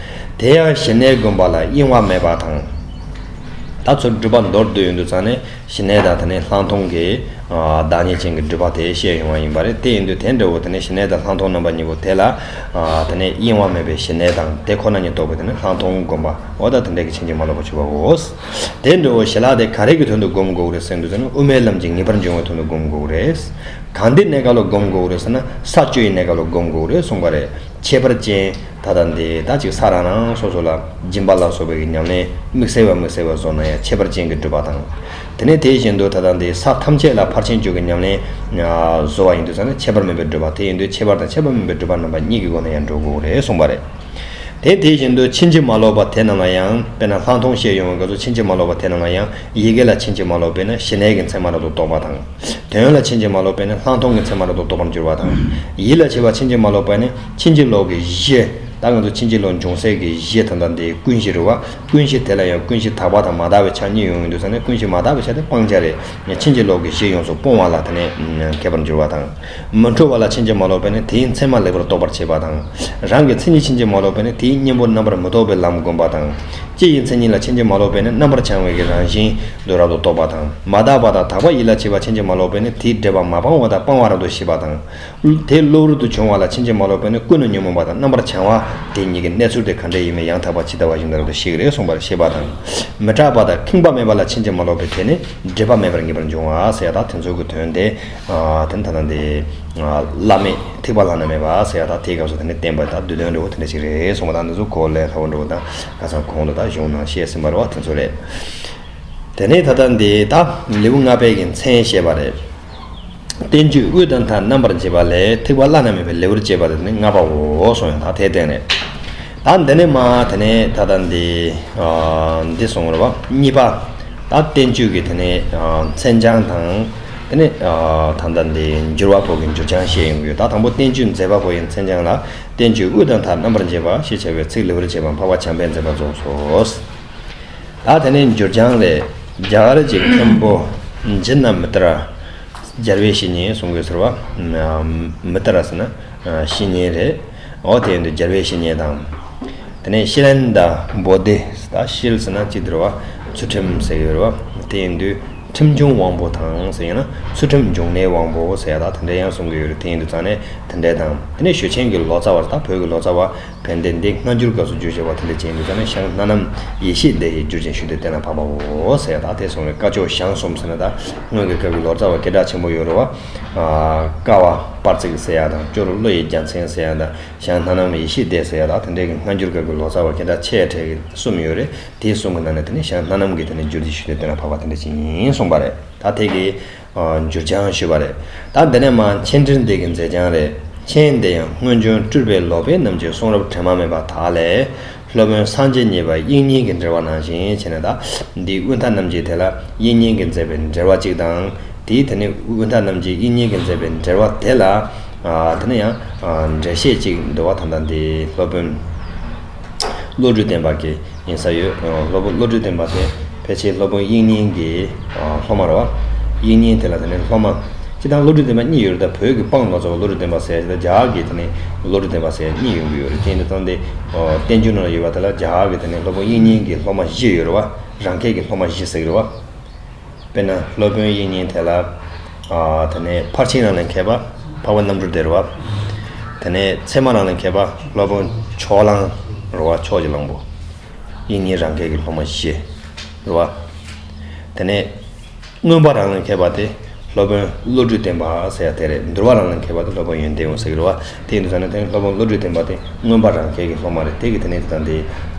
དེ་ཡང་ཞི་གནས་བསྒོམ་པ་ལ་གཡེང་བ་མེད་པ་དང་། ད་ཚུར་སྒྲུབ་པ་མདོར་བསྡུས་ཡོང་དུས་ཙང་ནས་ཞི་གནས་དང་དེ་ནས་ལྷག་མཐོང་གི་ཨ་བདག་ཉིད་ཅན་གྱི་སྒྲུབ་པ་དེ་བཤད་ཡོང་བ་ཡིན་པ་རེད། དེ་ཡིན་དུས་དེ་འདྲ་བོ་དེ་ནས་ཞི་གནས་དང་ལྷག་མཐོང་རྣམ་པ་གཉིས་པོ་དེ་ལ་ཨ་དེ་ནས་གཡེང་བ་མེད་པའི་ཞི་གནས་དང་དེ་ཁོ་ན་ཉིད་རྟོགས་པའི་དེ་ནས་ལྷག་མཐོང་བསྒོམ་པ། འོ་ད་དེ་འདྲ་གི་ཕྱིན་ཅི་མ་ལོག་པར་གྱུར་པའོ། དེ་འདྲ་བོ་ཞི་ལྷག་དེ་ག་རེ་གི་དོན་དུ་བསྒོམ་དགོས་རེད་ཟེར་དུས་ཙམ་ན་དབུ་མའི་ལམ་གྱི་ངེས་པར་འབྱུང་བའི་དོན་དུ་བསྒོམ་དགོས་རེད། གང་འདི་གནས་སྐབས་ལ་བསྒོམ་དགོས་རེད་ཟེར་ན་ས་བཅུ་ཡི་གནས་སྐབས་ལ་བསྒོམ་དགོས་རེད་གསུངས་པ་རེད། ཁྱད་པར་ཅན་ད་ལྟ་འདི་ད་ཅིག་ས་རང་རང་སོ་སོ་ལ་སྦྱིན་པ་ལ་སོགས་པའི་ཉམས་ལེན་དམིགས་བསལ་བ་དམིགས་བསལ་བ་བཟོ་ན་ཡང་ཁྱད་པར་ཅན་གྱི་སྒྲུབ་པ་དང་། དེ་ནས་དེ་བཞིན་དུ་ད་ལྟ་འདི་ས་ཐམས་ཅད་ལ་ཕར་ཕྱིན་བཅུ་གི་ཉམས་ལེན་བཟོ་བ་ཡིན་དུས་ཙམ་ན་ཁྱད་པར་མེད་པའི་སྒྲུབ་པ་དེ་ཡིན་དུས་ཁྱད་པར་དང་ཁྱད་པར་མེད་པའི་སྒྲུབ་པ་རྣམ་པ་གཉིས་ཀྱི་སྒོ་ནས་ཡང་འགྲོ་དགོས་རེད་གསུངས་པ་རེད། དེ་དེ་བཞིན་དུ་ཕྱིན་ཅི་མ་ལོག་པ་དེ་རྣམས་ལ་ཡང་དཔེར་ན་ལྷག་མཐོང་བཤད་ཡོང་བའི་སྐབས་སུ་ཕྱིན་ཅི་མ་ལོག་པ་དེ་རྣམས་ལ་ཡང་ཡི་གེ་ལ་ཕྱིན་ཅི་མ་ལོག་པས་ན་ཞི་གནས་ཀྱི་མཚན་མ་རབ་ཏུ་རྟོགས་པ་དང་། དོན་ལ་ཕྱིན་ཅི་མ་ལོག་པས་ན་ལྷག་མཐོང་གི་མཚན་མ་རབ་ཏུ་རྟོགས་པར་འགྱུར་བ་དང་། ཡིད་ལ་བྱེད་པ་ཕྱིན་ཅི་མ་ལོག་པས་ན་ཕྱིན་ཅི་ལོག་གི་གཞི། ད་ང་ཚོ་ཕྱིན་ཅི་ལོག་འབྱུང་སའི་གི་གཞི་དང་ད་འདི་ཀུན་གཞི་རེད་བ། ཀུན་གཞི་དེ་ལ་ཡང་ཀུན་གཞི་དག་པ་དང་མ་དག་པའི་ཆ་གཉིས་ཡོང་གི་འདུག་ཟེར་ན་ཀུན་གཞི་མ་དག་པའི་ཆ་དེ་སྤང་བྱ་རེད། ཕྱིན་ཅི་ལོག་གི་གཞི་ཡོངས་སུ་སྤོང་བ་ལ་དེ་ནས་མཁས་པར་འགྱུར་བ་དང་། མི་འཕྲོ་བ་ལ་ཕྱིན་ཅི་མ་ལོག་པས་ན་དེའི་མཚན་མ་ལེགས་པར་རྟོགས་པར་བྱེད་པ་དང་། རང་གི་མཚན་ཉིད་ཕྱིན་ཅི་མ་ལོག་པས་ན་དེའི་གཉེན་པོ་རྣམ་པར་མི་རྟོག་པའི་ལམ་བསྒོམ་པ་དང་། སྤྱི་ཡི་མཚན་ཉིད་ལ་ཕྱིན་ཅི་མ་ལོག་པས་ན་རྣམ་པར་བྱང་བའི་གི་རང་བཞིན་དུ་རབ་ཏུ་རྟོགས་པ་དང་། མ་དག་པ་དང་དག་པ་ཡིད་ལ་བྱེད་པ་ཕྱིན་ཅི་མ་ལོག་པས་ན་དེའི་སྒྲིབ་པ་མ་སྤངས་པ་དང་སྤང་བ་རབ་ཏུ་ཤེས་པ་དང་། དེ་གློ་བུར་དུ་བྱུང་བ་ལ་ཕྱིན་ཅི་མ་ལོག་པས་ན་ཀུན་ནས་ཉོན་མོངས་པ་དང་རྣམ་པར་བྱང་བ་དེ་གཉིས་ཀྱི་གནས་ཚུལ་དེ་ག་འདྲ་ཡིན་མིན་ཡང་དག་པ་ཇི་ལྟ་བ་བཞིན་དུ་རབ་ཏུ་ཤེས་ཀྱི་རེད་གསུངས་པར་ཤེས་པ་དང་། མི་སྐྲག་པ་དང་ཁེངས་པ་མེད་པ་ལ་ཕྱིན་ཅི་མ་ལོག་པའི་དེ་ནི་སྒྲིབ་པ་མེད་པར་ངེས་པར་འབྱུང་བ་ཟེར་ཡ་ད་དེ་ཚོ་གི་དོན་དེ། ཨ་དེ་ནི་ད་ལྟ་འདི་ཨ་བླ་མེད་ཐེག་པ་བླ་ན་མེད་པ་ཟེར་ཡ་ད་དེའི་སྐབས་སུ་དེ་ནི་བསྟན་པ་ད་བསྡུས་དོན་འདྲ་བོ་དེ་འདྲ་ཞིག་རེད་གསུངས་པ་དང་། འདི་ཚོ་གོ་ལས་སླ་བོ་འདྲ་བོ་དང་ཁ་སང་གོང་དུ་ད་གཞུང་ནང་བཤད་ཟིན་པ་རེད་བ། དེ་ཚོ་རེད། དེ་ནས་ད་ལྟ་འདི་ད་ལེའུ་ལྔ་པའི་གི་མཚན་བཤད་པ་རེད། བསྟན་བཅོས་དབུས་དང་མཐའ་རྣམ་པར་འབྱེད་པ་ལས་ཐེག་པ་བླ་ན་མེད་པའི་ལེའུར་བྱེད་པ་དེ་ནི་ལྔ་པའོ་གསུངས་ཡང་ད་དེ་སྟེང་ནས། ད་འདི་ནས་མ་དེ་ནས་ད་ལྟ་འདི་ཨ་འདི་གསུངས་རེད་བ། གཉིས་པ། ད་བསྟན་བཅོས་ཀྱི་དེ་ནས་ཨ་མཚན་བྱང་དང་། དེ་ནས་ཨ་ད་ལྟ་འདི་འགྱུར་བ་པོ་གི་འགྱུར་བྱང་བཤད་ཡོང་གི་ཡོད། ད་དང་པོ་བསྟན་བཅོས་མཛད་པ་པོ་ཡི་མཚན་བྱང་ལ། བསྟན་བཅོས་དབུས་དང་མཐའ་རྣམ་པར་འབྱེད་པ་ཞེས་བྱ་བའི་ཚིག་ལེའུར་བྱེད་པ་འཕགས་པ་བྱམས་པས་མཛད་པ་རྫོགས་སོ། ད་དེ་ནས་འགྱུར་བྱང་ལས། རྒྱ་གར་གྱི་མཁན་པོ་ཇི་ན་མི་ཏྲ། རྒྱལ་བའི་བཤེས་གཉེན་གསུང་གི་ཟེར་བ། མི་ཏྲ་ཟེར་ན་བཤེས་གཉེན་རེད། འོ་དེ་ཡིན་དུས་རྒྱལ་བའི་བཤེས་གཉེན་དང་། དེ་ནས་ཤི་ལན་ད་བོ་དྷི། ད་ཤིལ་ཟེར་ན་ཅི་དེ་རེད་བ། ཚུལ་ཁྲིམས་ཟེར་གི་ཡོད་རེད་བ། དེ་ཡིན་དུས་ཁྲིམས་འབྱུང་དབང་པོ་དང་ཟེར་ཡང་ན་ཚུལ་ཁྲིམས་འབྱུང་གནས་དབང་པོ་ཟེར་ཡ་ད་དེ་འདྲ་ཡང་གསུང་གི་ཡོད་རེད། དེ་ཡིན་དུས་ཙང་ནས་དེ་འདྲ་དང་། དེ་ནས་ཞུ་ཆེན་གྱི་ལོ་ཙཱ་བ། ད་བོད་ཀྱི་ལོ་ཙཱ་བ། ཕན་བདེ་འདི་སྔ་འགྱུར་སྐབས་སུ་བསྒྱུར་བྱས་པ་དེ་འདྲ་ཅན་གྱི་ཙ་ན་ཞང་སྣ་ནམ་ཡེ་ཤེས་སྡེ་ཡིས་བསྒྱུར་ཅིང་ཞུས་ཏེ་གཏན་ལ་ཕབ་པའོ་ཟེར། ད་དེ་སོང་བའི་བཀའ་ཆོས་ཞང་གསུམ་ཟེར་ན་ད་སྔོན་གྱི་སྐབས་ཀྱི་ལོ་ཙཱ་བ་སྐད་གྲགས་ཆེན་པོ་ཡོད་རེད་བ། ཀ་བ་པར་ཙིག་ཟེར་ཡ་དང་ཅོ་རུ་ཀླུ་ཡི་རྒྱལ་མཚན་ཟེར་ཡ་དང་ཞང་སྣ་ནམ་ཡེ་ཤེས་སྡེ་ཟེར་ཡ་ད་དེ་འདྲའི་གི་སྔ་འགྱུར་སྐབས་ཀྱི་ལོ་ཙཱ་བ་སྐད་གྲགས་ཆེ་གྲས་ཀྱི་གསུམ་ཡོད་རེད། དེའི་གསུམ་གྱི་ནང་ནས་དེ་ནི་ཞང་སྣ་ནམ་གྱིས་དེ་ནི་བསྒྱུར་ཏེ་ཞུས་ཏེ་གཏན་ལ་ཕབ་པ་དེ་འདྲ་ཅིག་ཡིན་གསུངས་པ་རེད། ད་དེ་གི་འགྱུར་བྱང་ཞུས་པ་རེད། ད་འདི་ནས་མ་མཆན་འགྲེལ་འདི་གི་མཛད་བྱང་རེད། མཆན་འདི་ཡང་སྔོན་བྱོན་སྤྲུལ་པའི་ལོ་པཎ་རྣམས་ཀྱི་གསུང་རབ་དྲི་མ་མེད་པ་དག་ལས། སློབ་དཔོན་སངས་རྒྱས་མཉེས་པ་དབྱིག་གཉེན་གྱི་འགྲེལ་བ་ནང་བཞིན་བྱས་ནས། ད་འདི་དབུས་མཐའ་རྣམ་འབྱེད་དེ་ལ་དབྱིག་གཉེན་གྱིས་མཛད་པའི་འགྲེལ་བ་གཅིག་དང་། དེའི་དེ་ནས་དབུས་མཐའ་རྣམ་འབྱེད་དབྱིག་གཉེན་གྱིས་མཛད་པའི་འགྲེལ་བ་དེ་ལ་དེ་ནས་ཡང་འགྲེལ་བཤད་གཅིག་འདུག་བ། ད་ལྟ་འདི་སློབ་དཔོན་བློ་གྲོས་བསྟན་པ་གི་ཡིན་ས་ཡོད། སློབ་དཔོན་བློ་གྲོས་བསྟན་པ་དེ་ཕལ་ཆེར་སློབ་དཔོན་དབྱིག་གཉེན་གྱི་སློབ་མ་རེད་བ། དབྱིག་གཉེན་དེ་ལ་དེ་ནས་སློབ་མ་ སྤྱིར་བཏང་བློ་གྲོས་བདེན་པ་གཉིས་ཡོད་རེད། ད་བོད་ཀྱི་དཔང་ལ་སོགས་པ་བློ་གྲོས་བདེན་པ་ཟེར་ཡ་ཅིག་དང་རྒྱ་གར་གྱི་དེ་ནས་བློ་གྲོས་བདེན་པ་ཟེར་ཡ་གཉིས་ཡོང་གི་ཡོད་རེད། དེ་ཡིན་དུས་ཙང་དེ་བསྟན་འགྱུར་ནང་ལ་ཡོད་པ་དེ་ལ་རྒྱ་གར་གྱི་དེ་ནས་སློབ་དཔོན་དབྱིག་གཉེན་གྱི་སློབ་མ་བཞི་ཡོད་རེད་བ། རང་རྒྱལ་གྱི་སློབ་མ་བཞི་ཟེར་གྱི་རེད་བ། དཔེར་ན་སློབ་དཔོན་དབྱིག་གཉེན་དེ་ལ་ཨ་དེ་ནས་ཕར་ཕྱིན་རང་ལ་མཁས་པ་འཕགས་པ་རྣམ་གྲོལ་སྡེ་རེད་བ། དེ་ནས་ཚད་མ་རང་ལ་མཁས་པ་སློབ་དཔོན་ཕྱོགས་གླང་རེད་བ། ཕྱོགས་ཀྱི་གླང་པོ། དབྱིག་གཉེན་རང་རྒྱལ་གྱི་སློབ་མ་བཞི་རེད་བ། དེ་ནས་མངོན་པ་རང་ལ་མཁས་པ་དེ་སློབ་དཔོན་བློ་གྲོས་བརྟན་པ་ཟེར་ཡ་དེ་རེད། འདུལ་བ་རང་ལ་མཁས་པ་དེ་སློབ་དཔོན་ཡོན་ཏན་འོད་ཟེར་གྱི་རེད་བ། དེ་ཡིན་དུས་ཙང་ནས་དེ་ནི་སློབ་དཔོན་བློ་གྲོས་བརྟན་པ་དེ་མངོན་པ་རང་རྒྱལ་གྱི་སློབ་མ་རེད། དེ་གི་དེ་ནས་དེ་དང་དེ་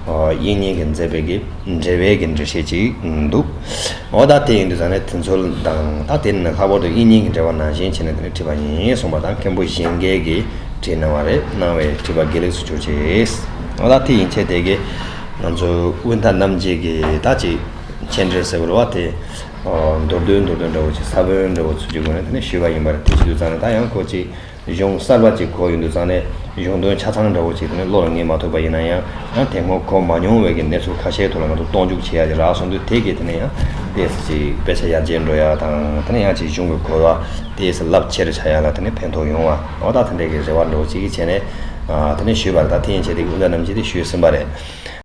དབྱིག་གཉེན་གྱིས་མཛད་པའི་གི་འགྲེལ་པའི་གི་འགྲེལ་བཤད་ཅིག་འདུག་འོ་ད་དེ་ཡིན་དུས་ཙང་ནས་དེ་ཚོ་དང་ད་དེ་ནི་ལྷག་པར་དུ་དབྱིག་གཉེན་གྱི་འགྲེལ་པ་ནང་བཞིན་བྱས་ནས་དེ་ནས་བྲིས་པ་ཡིན་གསུངས་པ་དང་། མཁན་པོ་གཞན་སྒེར་གྱིས་བྲིས་གནང་བ་རེད། གནང་བའི་བྲིས་པ་དགེ་ལེགས་སུ་གྱུར་ཅིག་འོ་ད་དེ་ཡིན་ཆེད་དེ་གི་ང་ཚོ་དབོན་ཐར་རྣམ་རྒྱལ་གྱི་ད་ཅིག་མཆན་འགྲེལ་ཟེར་བ་རེད་བ། དེ་མདོར་བསྡུས་མདོར་བསྡུས་འདྲ་བོ་ཅིག་ས་བོན་འདྲ་བོ་ཚུལ་གྱི་སྒོ་ནས་དེ་ནས་ཞུས་པ་ཡིན་པ་རེད། དེ་བྱེད་དུས་ཙང་ནས་ད་ཡང་ཁོ་ཅིག་གཞུང་གསར་པ་ཅིག་གོ་ཡོང་དུས་ཙང་ནས་གཞུང་དོན་ཆ་ཚང་འདྲ་བོ་ཅིག་དེ་ནས་བློ་ལ་ངེས་མ་ཐུབ་པ་ཡིན་ན་ཡང་། ཡང་དེ་སྔོན་གོ་མ་མྱོང་བའི་གི་གནས་ཚུལ་ཁ་ཤས་ཐོག་ལ་ང་ཚོ་རྟོག་འཇུག་བྱེད་ཡ་ཅིག་རག་སོང་དུས། དེ་གི་དེ་ནས་ཡང་ཏོག་ཙམ་ཅིག་དཔེ་ཆ་ཡར་རྒྱས་འགྲོ་ཡ་དང་། དེ་ནས་ཡང་ཅིག་གཞུང་གི་གོ་བ་ཏོག་ཙམ་རླབས་ཆེ་རུ་ཆགས་ཡ་ལ་དེ་ནས་ཕན་ཐོགས་ཡོང་བ། འོ་ད་དེ་འདྲའི་གི་རེ་བ་འདྲ་བོ་ཅིག་བྱས་ནས་ཨ་དེ་ནས་ཞུས་པ་རེད། ད་དེ་ཡིན་ཆེད་དེ་གི་དབོན་ཐར་རྣམ་རྒྱལ་དེ་ཞུས་ཟིན་པ་རེད།